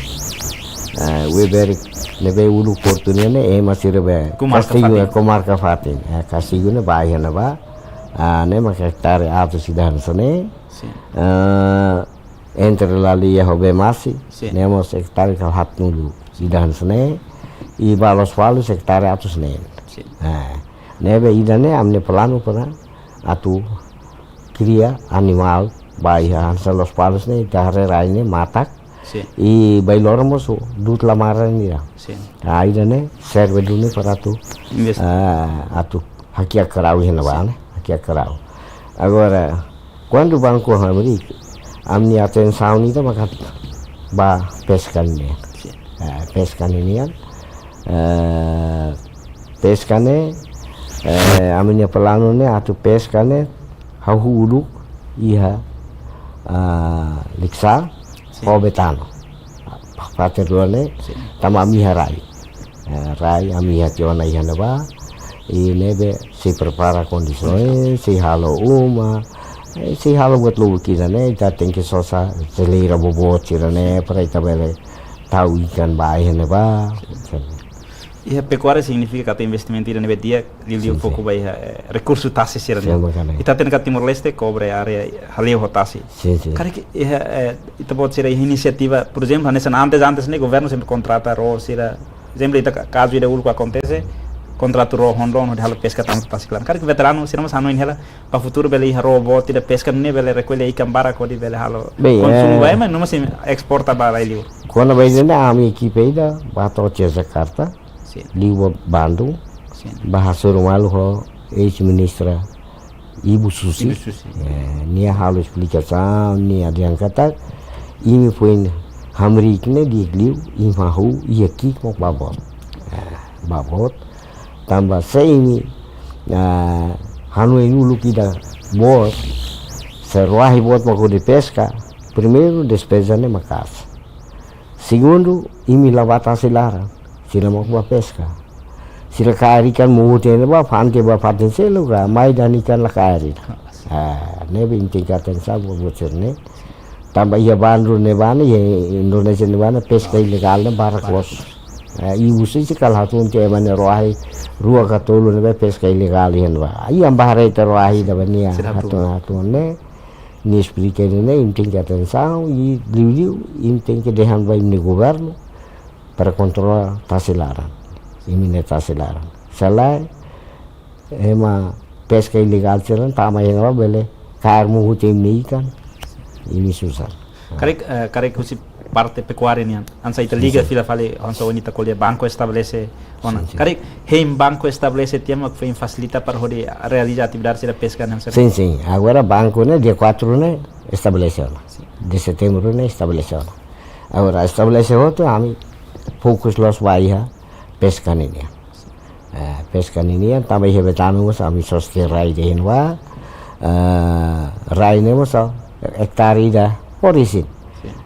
Ah, Weberek ne'ebé uluk portu nian ne'e, ema sira be. Komarka Kastigu, fatin. Eh, komarka fatin. Eh, Kastigu ne'e ba iha ne'ebá. Ah, ne'e mak ektare atus ida hanesan ne'e. Sin. Ah, entre Laleia ho Bemasi, Sin. ne'e mós ektare kala haatnulu ida hanesan ne'e. I ba Lospalos ektare atus neen. Sin. Ah, ne'ebé ida-ne'e ami-nia planu para atu kria animál ba iha hanesan Lospalos ne'e ita haree rai ne'e matak. Sin. I Bailoro mós du'ut lamaran ida. Sin. Ah, ida-ne'e serve duni para atu, Invest- ah, atu hakiak karau iha ne'ebá, Sin. ne'e? Hakiak karau. Agora, kuandu Banku Hamriik, ami-nia atensaun ida maka ba peska nian. Sin. Ah, peska nian. Ah, peska ne'e, eh, ami-nia planu ne'e atu peska ne'e hahú uluk iha, ah, Likisá, Sin. ho Betano. Fatin rua ne'e, Sin. tanba ami iha rai. Eh, rai ami iha tiha ona iha ne'ebá. I ne'ebé sei prepara kondisoens, sei halo uma, eh, sei halo buat lubuk ida-ne'e, ita tenke sosa jeleira boboot sira-ne'e, para ita bele tau ikan ba iha ne'ebá. Iha pekuária signifika katak investimentu ida ne'ebé di'ak, liuliu Sin, foku sin. ba iha, eh, rekursu tasi sira-ne'e. Sin, makanya. Ita hatene katak Timor-Leste kobre área hale'u ho tasi. Sin, sin. Karik iha, eh, ita-boot sira iha inisiativa, por ezemplu, hanesan antes, antes ne'e governu sempre kontrata ró sira. Ezemplu, ita ka-, kazu ida uluk akontese, kontratu ró hondon hodi halo peska tanba tasi klaran. Karik veteranu sira mós hanoin hela, ba futuru bele iha ró boot ida peska ne'e bele rekolla ikan barak hodi bele halo Bem, konsumu eh, ba ema, no mós esporta ba rai-liur. Kona-ba ida-ne'e ami ekipa ida bá to'o Jakarta, Sin. liu ba Bandung, Sin. bá hasoru malu ho eis-ministra Ibu Susi. Ibu Susi. Eh, nia halo esplikasaun, nia dehan katak, imi foin hamriik ne'e di'ak liu, imi hahú, iha ki'ik mós ba boot. Eh, ba boot. Tanba se imi, ah, hanoin uluk ida boot, se ró-ahi boot mak hodi peska, primeiru despeza ne'e maka'as. Segundu, imi la bá tasi laran, sira mak bá peska. Sira kaer ikan muhut iha ne'ebá, fa'an tiha ba fatin seluk ka, mai dehan ikan la kaer ida. Ah, ne'ebé imi tenke atensaun ba buat sira-ne'e. Tanba iha Bandung ne'ebá ne'e, iha Indonézia ne'ebá ne'e, peska ilegál ne'e barak loos. Ah, Ibu Susi kala hatún tiha ema ne'e ró-ahi rua ka tolu ne'ebé peska ilegál iha ne'ebá. Iha bá haree ita ró-ahi ida ba nia Sira hatún, hatún ne'e. Nia esplika ida-ne'e, imi tenke atensaun, i liuliu, imi tenke dehan ba imi-nia governu, para kontrola tasi laran. Imi-nia tasi laran. Se lae, ema peska ilegál sira tama iha ne'ebá bele kaer muhut imi-nia ikan, imi susar. Karik, eh, karik husi parte pekuária nian. Hanesan ita Sin, liga sin. fila fali, hanesan ohin ita ko'alia banku estabelese ona. Sin, sin. Karik, hein banku estabelese tiha mak foin fasilita para hodi realiza atividade sira peska ne'e, Sin, sin. Agora banku ne'e dia quatro ne'e estabelese ona. Sin. De setembru ne'e estabelese ona. Agora estabelese hotu ami fokus loos ba iha peska ninian. Eh, peska ninian tanba iha Betano mós ami sostiene rai ida iha ne'ebá. Eh, rai ne'e mós ektare ida ohin. Sin.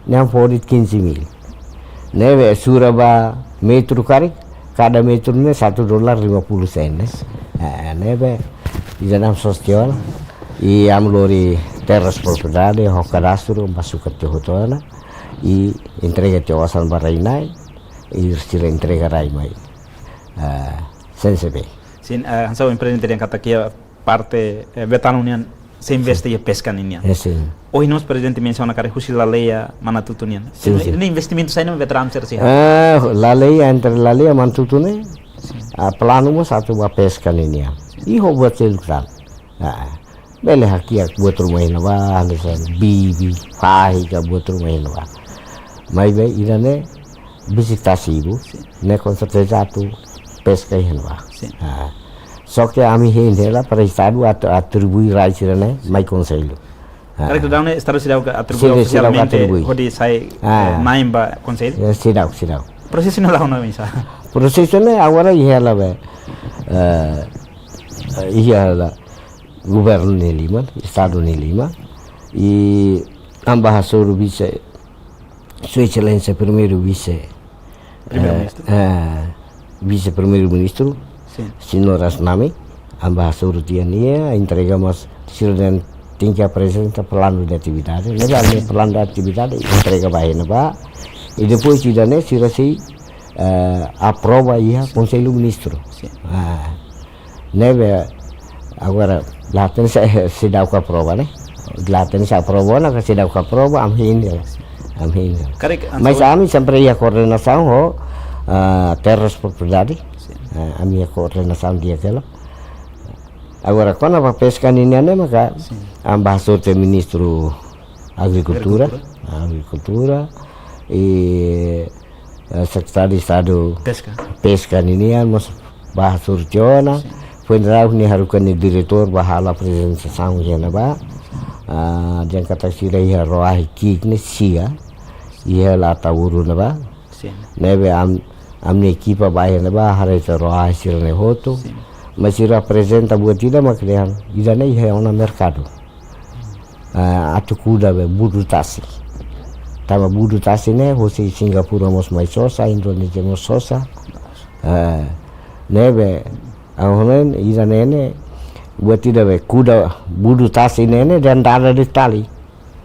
Ne'e fó de'it quinze mil. Ne'ebé sura ba metru karik, kada metru ne'e satu dolar lima puluh sen ne'e. Eh, ne'ebé ida-ne'e sostiene. I ami lori terras propriedade, ho kadastru, ba sukat tiha hotu ona. I entrega tiha osan ba rai-na'in, i sira entrega rai mai. Eh, sense be. Sin, eh, hanesan ohin prezidente dehan katak iha parte, eh, Betano nian sei investe iha peska ninian. Eh, sin. Ohin mós prezidente mensiona karik husi Laleia Manatutu nian. Sin, Ne'e, sin. ne'e investimentu saida mak veteranu sira sei halo? Eh, Laleia, entre Laleia Manatutu ne'e, Sin. ah, planu mós atu ba peska ninian. Sin. I ho buat seluk tan. Ah, bele hakiak buat ruma iha ne'ebá, hanesan bibi, fahi ka buat ruma iha ne'ebá. Maibé ida-ne'e vizita sibu, Sin. ne'e com certeza atu peska iha ne'ebá. Sin. Ah. Só ke ami hein hela para Estadu atu atribui rai sira-ne'e mai Konsellu. Ah. Karik daudaun ne'e Estadu seidauk atribui Sin, seidauk ofisialmente atribui. hodi sai, Ah. eh, na'in ba Konsellu? Ya, seidauk, seidauk. Prosesu ne'e la'o ona oinsá? Prosesu ne'e agora iha hela be, eh, iha hela governu nia liman, Estadu nia liman, i ami bá hasoru vise, Sua Exelénsia Primeiru Vise, Primeiru-Ministru. eh, eh, Vise Primeiru-Ministru, Sin. Señor Asnami, ami bá hasoru tiha nia, entrega mós, sira dehan tenke aprezenta planu de atividade, ne'ebé ami planu de atividade, entrega ba iha ne'ebá, i depois ida-ne'e sira sei, eh, aprova iha Konsellu Ministru. Sin. Ah, ne'ebé, Agora, la hatene se, seidauk aprova, ne'e? La hatene se aprova ona ka seidauk aprova, ami hein hela. Ami hein hela. Karik, mas ami sempre iha koordenasaun ho, ah, terras propriedade. Sin. Ah, ami iha koordenasaun di'ak hela. Agora, kona-ba peska ninian ne'e maka, sin, ami bá hasoru tiha Ministru Agrikultura. Agrikultura. Agrikultura. I, eh, Sekretáriu Estadu Peska. Peska ninian mós bá hasoru tiha ona. Sin. Foin daudauk nia haruka nia diretór bá halo aprezentasaun iha ne'ebá. Ah, dehan katak sira iha roahi ki'ik ne'e sia, iha Ataúru ne'ebá. Sin. Ne'ebé am, ami-nia ekipa bá iha ne'ebá haree tiha roahi sira-ne'e hotu. Sin. Mas sira aprezenta buat ida mak dehan, ida-ne'e iha ona merkadu. Ah, atu kuda be budu tasi. Tanba budu tasi ne'e, hosi Singapura mós mai sosa, Indonézia mós sosa. Ah, ne'ebé, ah, ha'u hanoin, ida-ne'e ne'e, buat ida be kuda budu tasi ne'e ne'e, dehan dada de'it tali.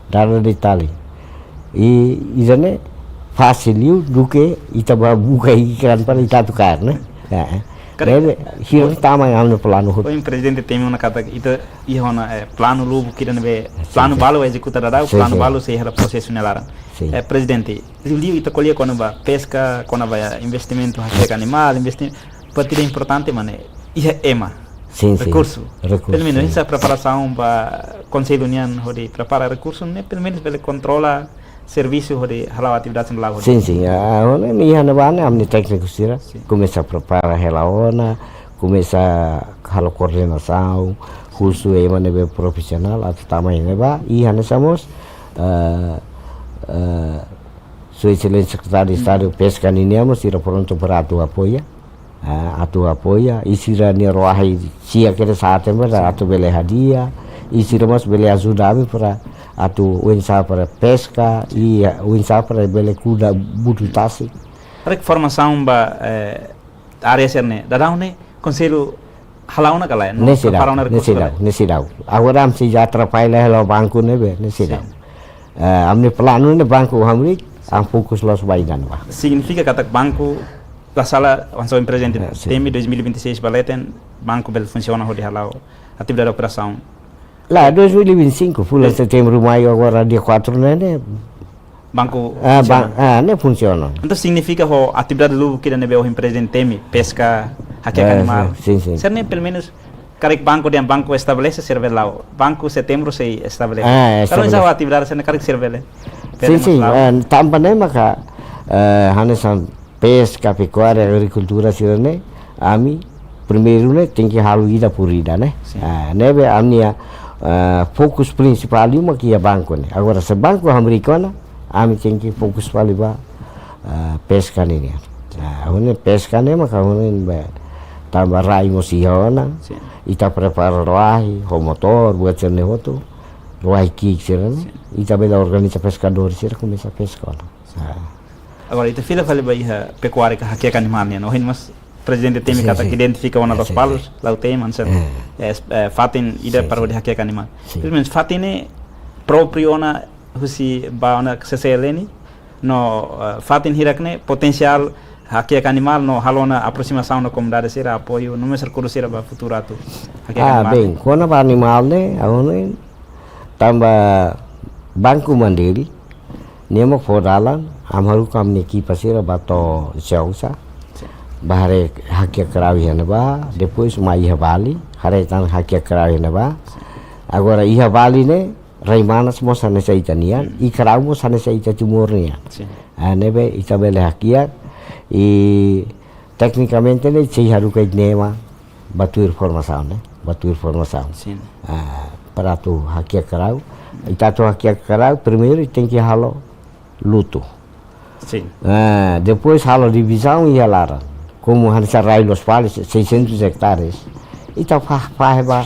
Dada de'it tali. I, ida-ne'e fasil liu duké ita bá buka ikan para ita atu kaer, ne'e? Ya. Karik. Ne'ebé, hira tama iha ami-nia planu hotu. Ohin Prezidente temi ona katak ita iha ona, eh, planu lubuk ida ne'ebé, sin, planu, sin, balu ezekuta daudaun, sin, planu, sin, balu sei iha prosesu nia laran. Sin. Eh, Prezidente, liuliu ita ko'alia kona-ba peska, kona-ba investimentu hakiak animál, investi-, parte ida importante mak ne'e iha ema. Sin, sin. Rekursu. Rekursu, pelumenus, sin, hanesan preparasaun ba Konsellu nian hodi prepara rekursu ne'e, pelumenus bele kontrola servisu hodi hala'o atividade sira la'o hodi. Sin, sin. Ah, ha'u hanoin iha ne'ebá ne'e ami-nia tékniku sira, sin, komesa prepara hela ona, komesa halo koordenasaun, husu ema ne'ebé profisionál atu tama iha ne'ebá, i hanesan mós, eh, eh, Sua Exelénsia Sekretáriu Estadu, hmm, Peska ninian mós sira prontu para atu apoia. Ah, atu apoia, i sira-nia roahi sia kedas aten para, sin, atu bele hadi'a, i sira mós bele ajuda ami para atu oinsá para peska, i oinsá para bele kuda budu tasi. Karik formasaun ba, eh, área sira-ne'e, daudaun ne'e, Konsellu hala'o ona ka lae? No, ne'e seidauk, prepara ona, ne'e rekursu ka lae? Seidauk, ne'e seidauk. Agora ami sei atrapalla hela banku ne'ebé, ne'e seidauk. Sin. Eh, ami-nia planu ne'e banku hamriik, ami fokus loos ba ida-ne'ebá. Signifika katak banku, la sala, hanesan Prezidente, eh, sin, temi dois mil e vinte e seis ba leten, banku bele funsiona hodi hala'o atividade operasaun. Lae, dois mil e vinte e cinco, fulan, eh, setembru, maiu, agora dia quatro ne'e, ne'e. Banku, ah, funsiona. Ban-, ah, ne'e funsiona. Entaun signifika ho atividade lubuk ida ne'ebé ohin Prezidente temi, peska, hakiak, eh, animál, sin, sin. Sira-ne'e pelumenus karik banku dehan banku estabelese, sira bele la'o. Banku setembru sei estabelese. Ah, estabelese. Karik sira-nia atividade sira-ne'e karik sira bele, bele, sin, mós, sin, la'o. Eh, tanba ne'e maka, eh, hanesan peska, pekuária, agrikultura sira-ne'e, ami primeiru ne'e tenke halo ida por ida, ne'e? Sin. Ah, ne'ebé ami-nia, ah, fokus prinsipál liu mak iha banku ne'e. Agora se banku hamriik ona, ami tenke fokus fali ba, ah, peska ninian. Ah, ha'u hanoin peska ne'e maka ha'u hanoin be tanba rai mós iha ona. Sin. Ita prepara roahi, ho motór, buat sira-ne'e hotu. Roahi ki'ik sira-ne'e. Sin. Ita bele organiza peskadór sira komesa peska ona. Sin. Ah. Agora, ita fila fali ba iha pekuária ka hakiak animál nian. Ohin mós Prezidente temi, sin, katak, sin, identifika ona, eh, Lospalos, sin, sin, Lautém, hanesan, eh, eh, eh, fatin ida, sin, para, sin, hodi hakiak animál. Sin. Pelumenus fatin ne'e própriu ona husi ba ona C C L N, no, eh, fatin hirak ne'e potensiál hakiak animál no halo ona aprosimasaun no komunidade sira, apoiu, no mós rekursu sira ba futuru atu hakiak, ah, animál, bem, ne'e? Kona-ba animál ne'e, ha'u hanoin, tanba Banco Mandiri, ne'e mak fó dalan, ami haruka ami-nia ekipa sira bá to'o Icausa, sin, bá haree hakiak karau iha ne'ebá, depois mai iha Bali, haree tan hakiak karau iha ne'ebá. Agora iha Bali ne'e, rai manas mós hanesan ita-nian, hmm, i karau mós hanesan ita Timor nian. Sin. Ah, ne'ebé ita bele hakiak, i teknikamente ne'e sei haruka ita-nia ema bá tuir formasaun, ne'e? Bá tuir formasaun. Sin. Ah, para atu hakiak karau. Ita atu hakiak karau, primeiru tenke halo lutu. Sin. Ah, depois halo divizaun iha laran. Komu hanesan rai Lospalos, seiscentos hectares. Ita fa-, fahe ba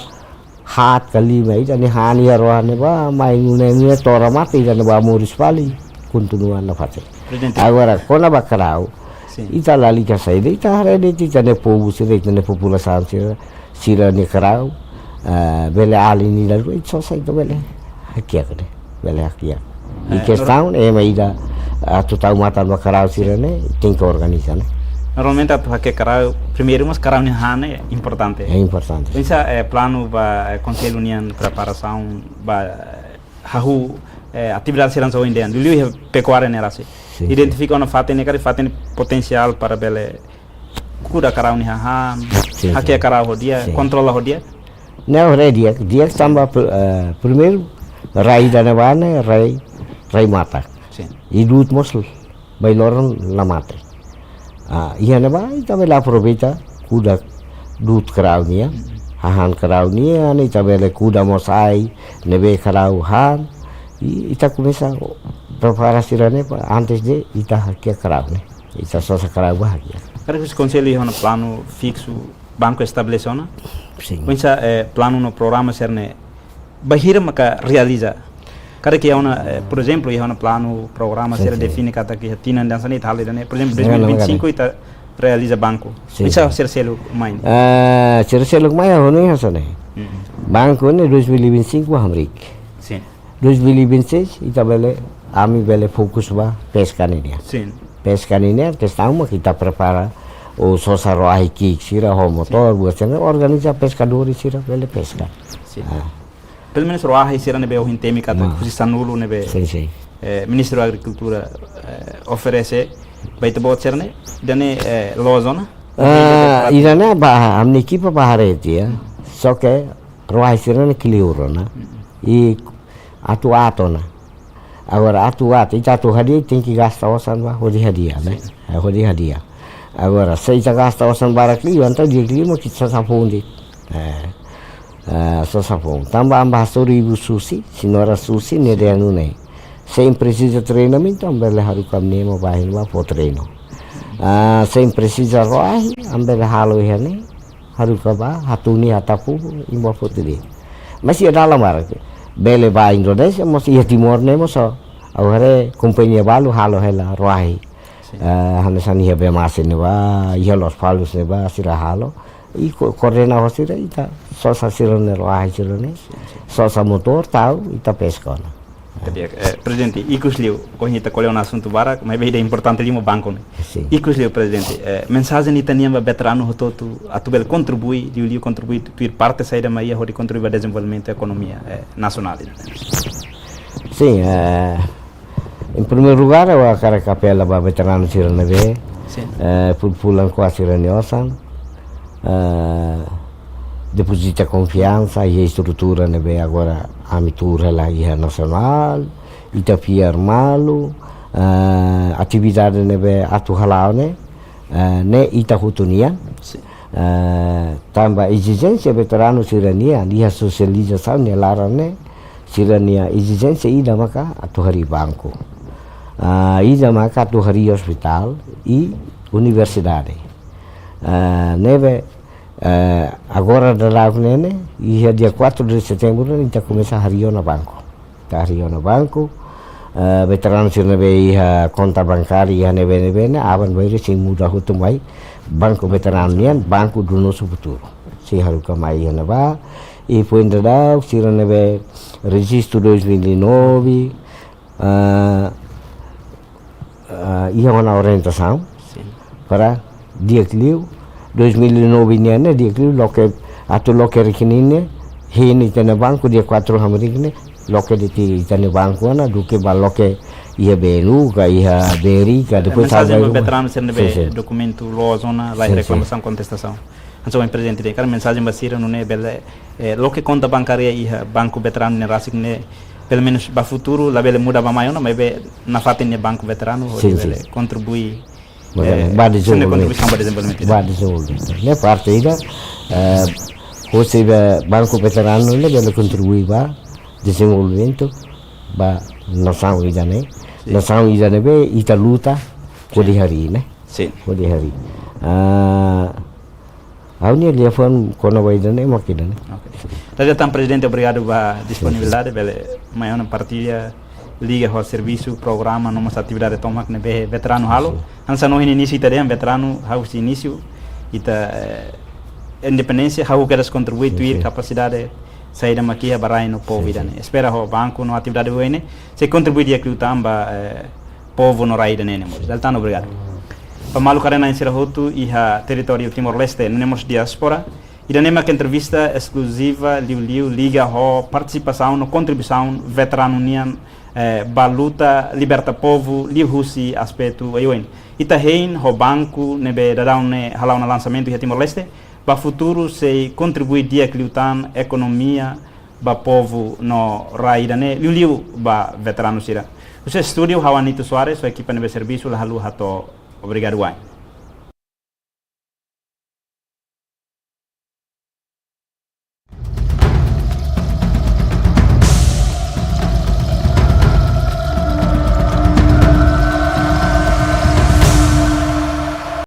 haat ka lima, ida-ne'e han iha rohan ne'ebá, mai nune'e, nune'e tora mate, ida-ne'e bá moris fali, kontinua nafatin. Prezidente. Agora, kona-ba karau, sin, ita lalika saida, ita haree de'it ita-nia povu sira, ita-nia populasaun sira, sira-nia karau, ah, bele alin ida, ita sosa ita bele hakiak ne'e, bele hakiak. I, eh, kestaun, ema ida atu tau matan ba karau sira-ne'e, tenke organiza, ne'e? Normalmente atu hake karau, primeiru mós karau nia hahán ne'e importante. É importante. Pensa, eh, planu ba, eh, konsellu nian preparasaun ba, eh, hahú, eh, atividade sira-ne'e ohin dehan, liuliu iha pekuária ne'e rasik. Sin, Identifika ona fatin ne'e karik fatin potensiál para bele kuda karau nia hahán, Sin, hake sin. karau ho di'ak, Sin. kontrola ho di'ak. Ne'e rai di'ak, di'ak tanba pr- eh, primeiru rai ida-ne'ebá ne'e rai, rai matak. Sin. I du'ut mós bailoron la mate. Ah, iha ne'ebá ita bele aproveita kuda du'ut karau nian, hahán karau nian, ita bele kuda mós ai ne'ebé karau han. I ita komesa prepara sira-ne'e ba antes de ita hake karau ne'e. Ita sosa karau ba hake. Karik husi konsellu iha ona planu fiksu banku estabelese ona? Sin. Pensa, eh, planu no programa sira-ne'e bainhira maka realiza. Karik iha ona, eh, por ezemplu, iha ona planu, programa sira Sin, sin. Define katak iha tinan ida-ne'e ita halo ida-ne'e. Por ezemplu, Sin, dois mil e vinte e cinco ita realiza banku. Sin, Pensa sin. sira seluk mai ne'e. Ah, sira seluk mai ha'u hanoin hanesan ne'e. Mm-mm. Banku ne'e dois mil e vinte e cinco hamriik. Sin. Dois mil e vinte e seis ita bele, ami bele fokus ba peska nian. Sin. Peska nian, kestaun mak ita prepara ou sosa roahi ki'ik sira ho motór, buat sira organiza peskadór sira bele peska. Sin. Ah. Pelumenus roahi sira ne'ebé ohin temi katak Ma. husi sanulu ne'ebé, Sin, sin. eh, Ministériu Agrikultura, eh, oferese ba ita-boot sira-ne'e, ida-ne'e, eh, loos ona? Ah, ida-ne'e ba, ami-nia ekipa ba haree tiha. Só ke roahi sira-ne'e kleur ona. I atu aat ona. Agora atu aat, ita atu hadi'a tenke gasta osan ba hodi hadi'a, ne'e? Eh, hodi hadi'a. Agora se ita gasta osan barak liu, entaun di'ak liu mak ita sosa foun de'it. Eh, eh, sosa foun. Tanba ami bá hasoru ibu Susi, señora Susi, nia dehan nune'e: se imi presiza treinamentu, ami bele haruka ami-nia ema ba iha ne'ebá fó treinu. Ah, se imi presiza roahi, ami bele halo iha ne'e, haruka ba, hatun iha Atapu, imi bá foti de'it. Mas iha dalan barak, bele ba Indonézia, mas iha Timor ne'e mós ha'u haree kompañia balu halo hela roahi. Sin. Eh, hanesan iha Bemasi ne'ebá, iha Lospalos ne'ebá, sira halo. I ko-, koordena ho sira, ita sosa sira-ne'e roahi sira-ne'e. Sosa motór tau, ita peska ona. Jadi, eh, Prezidente, ikus liu, ohin ita ko'alia ona asuntu barak, maibé ida importante liu mak banku ne'e. Sin. Ikus liu, Prezidente, eh, mensajen ita-nian ba veteranu hotu-hotu, atu bele kontribui, liuliu kontribui tuir parte saida mak iha hodi kontribui ba dezenvolvimentu ekonomia, eh, nasionál. Sin, eh, em primeiro lugar, ha'u hakarak apela ba veteranu sira ne'ebé, Sin. eh, fulan-fulan ko'a sira-nia osan, eh, depozita konfiansa iha estrutura ne'ebé agora ami tuur hela iha nasionál, ita fiar malu, eh, atividade ne'ebé atu hala'o ne'e, eh, ne'e ita hotu nian. Sin. Eh, tanba ezijénsia veteranu sira-nian, iha sosializasaun nia laran ne'e, sira-nia ezijénsia ida maka atu harii banku. Ah, ida maka atu harii ospitál i universidade. Ah, ne'ebé, eh, agora daudaun ne'e, iha dia quatro de setembro, ita komesa harii ona banku. Ita harii ona banku, eh, veteranu sira ne'ebé iha konta bankária iha ne'ebé-ne'ebé ne'e, aban-bainrua sei muda hotu mai banku veteranu nian, Banco do Nosso Futuro. Sei haruka mai iha ne'ebá, i foin daudaun sira ne'ebé rejistu dois mil e nove, eh, eh, iha ona orientasaun, Sin. para di'ak liu, dois mil e nove nian ne'e di'ak liu, loke, atu loke rekening ne'e, hein ita-nia banku dia quatro hamriik ne'e, loke de'it iha ita-nia banku ona, duké bá loke iha B N U ka, iha B R I ka, depois Mensajen ba salva veteranu sira ne'ebé, Sin, sin. Dokumentu loos ona, laiha Sin, sin. reklamasaun, kontestasaun. Hanesan ohin Prezidente dehan, karik mensajen ba sira nune'e bele, eh, loke konta bankária iha banku veteranu ne'e rasik ne'e, pelumenus ba futuru, labele muda bá mai ona, maibé nafatin ne'e banku veteranu, hodi Sin, bele sin. kontribui, Maibé, eh, ba sira-nia dezenvolvimentu. kontribuisaun ba dezenvolvimentu. Ba dezenvolvimentu. Ne'e parte ida, eh, husi ba banku veteranu ne'e bele kontribui ba dezenvolvimentu ba nasaun ida-ne'e. Sin. Nasaun ida ne'ebé ita luta hodi harii, ne'e? Sin. Hodi harii. Ah, ha'u-nia liafuan kona-ba ida-ne'e mak ida-ne'e. Ok. Dala ida tan, Prezidente, obrigadu ba disponibilidade, bele mai ona partilla liga ho servisu, programa, no mós atividade tomak ne'ebé veteranu halo. Hanesan ohin inísiu ita dehan, veteranu hahú husi inísiu, ita, eh, independénsia, hahú kedas kontribui Sin, tuir sin. kapasidade saida mak iha ba rai no povu Sin, ida-ne'e. Espera ho banku no atividade ohin ne'e sei kontribui di'ak liután ba, eh, povu no rai ida-ne'e ne'e mós. Dala ida tan, obrigadu. Ba maluk haree-na'in sira hotu iha territóriu Timor-Leste, no mós diáspora, ida-ne'e mak entrevista eskluziva liuliu liga ho partisipasaun no kontribuisaun veteranu nian, eh, ba luta liberta povu liuhusi aspetu oioin. Ita hein ho banku ne'ebé daudaun ne'e hala'o ona lansamentu iha Timor-Leste, ba futuru sei kontribui di'ak liután ekonomia ba povu no rai ida-ne'e, liuliu ba veteranu sira. Husi estúdiu ha'u Anito Soares, ho ekipa ne'ebé servisu, la haluha hato'o obrigadu wa'in.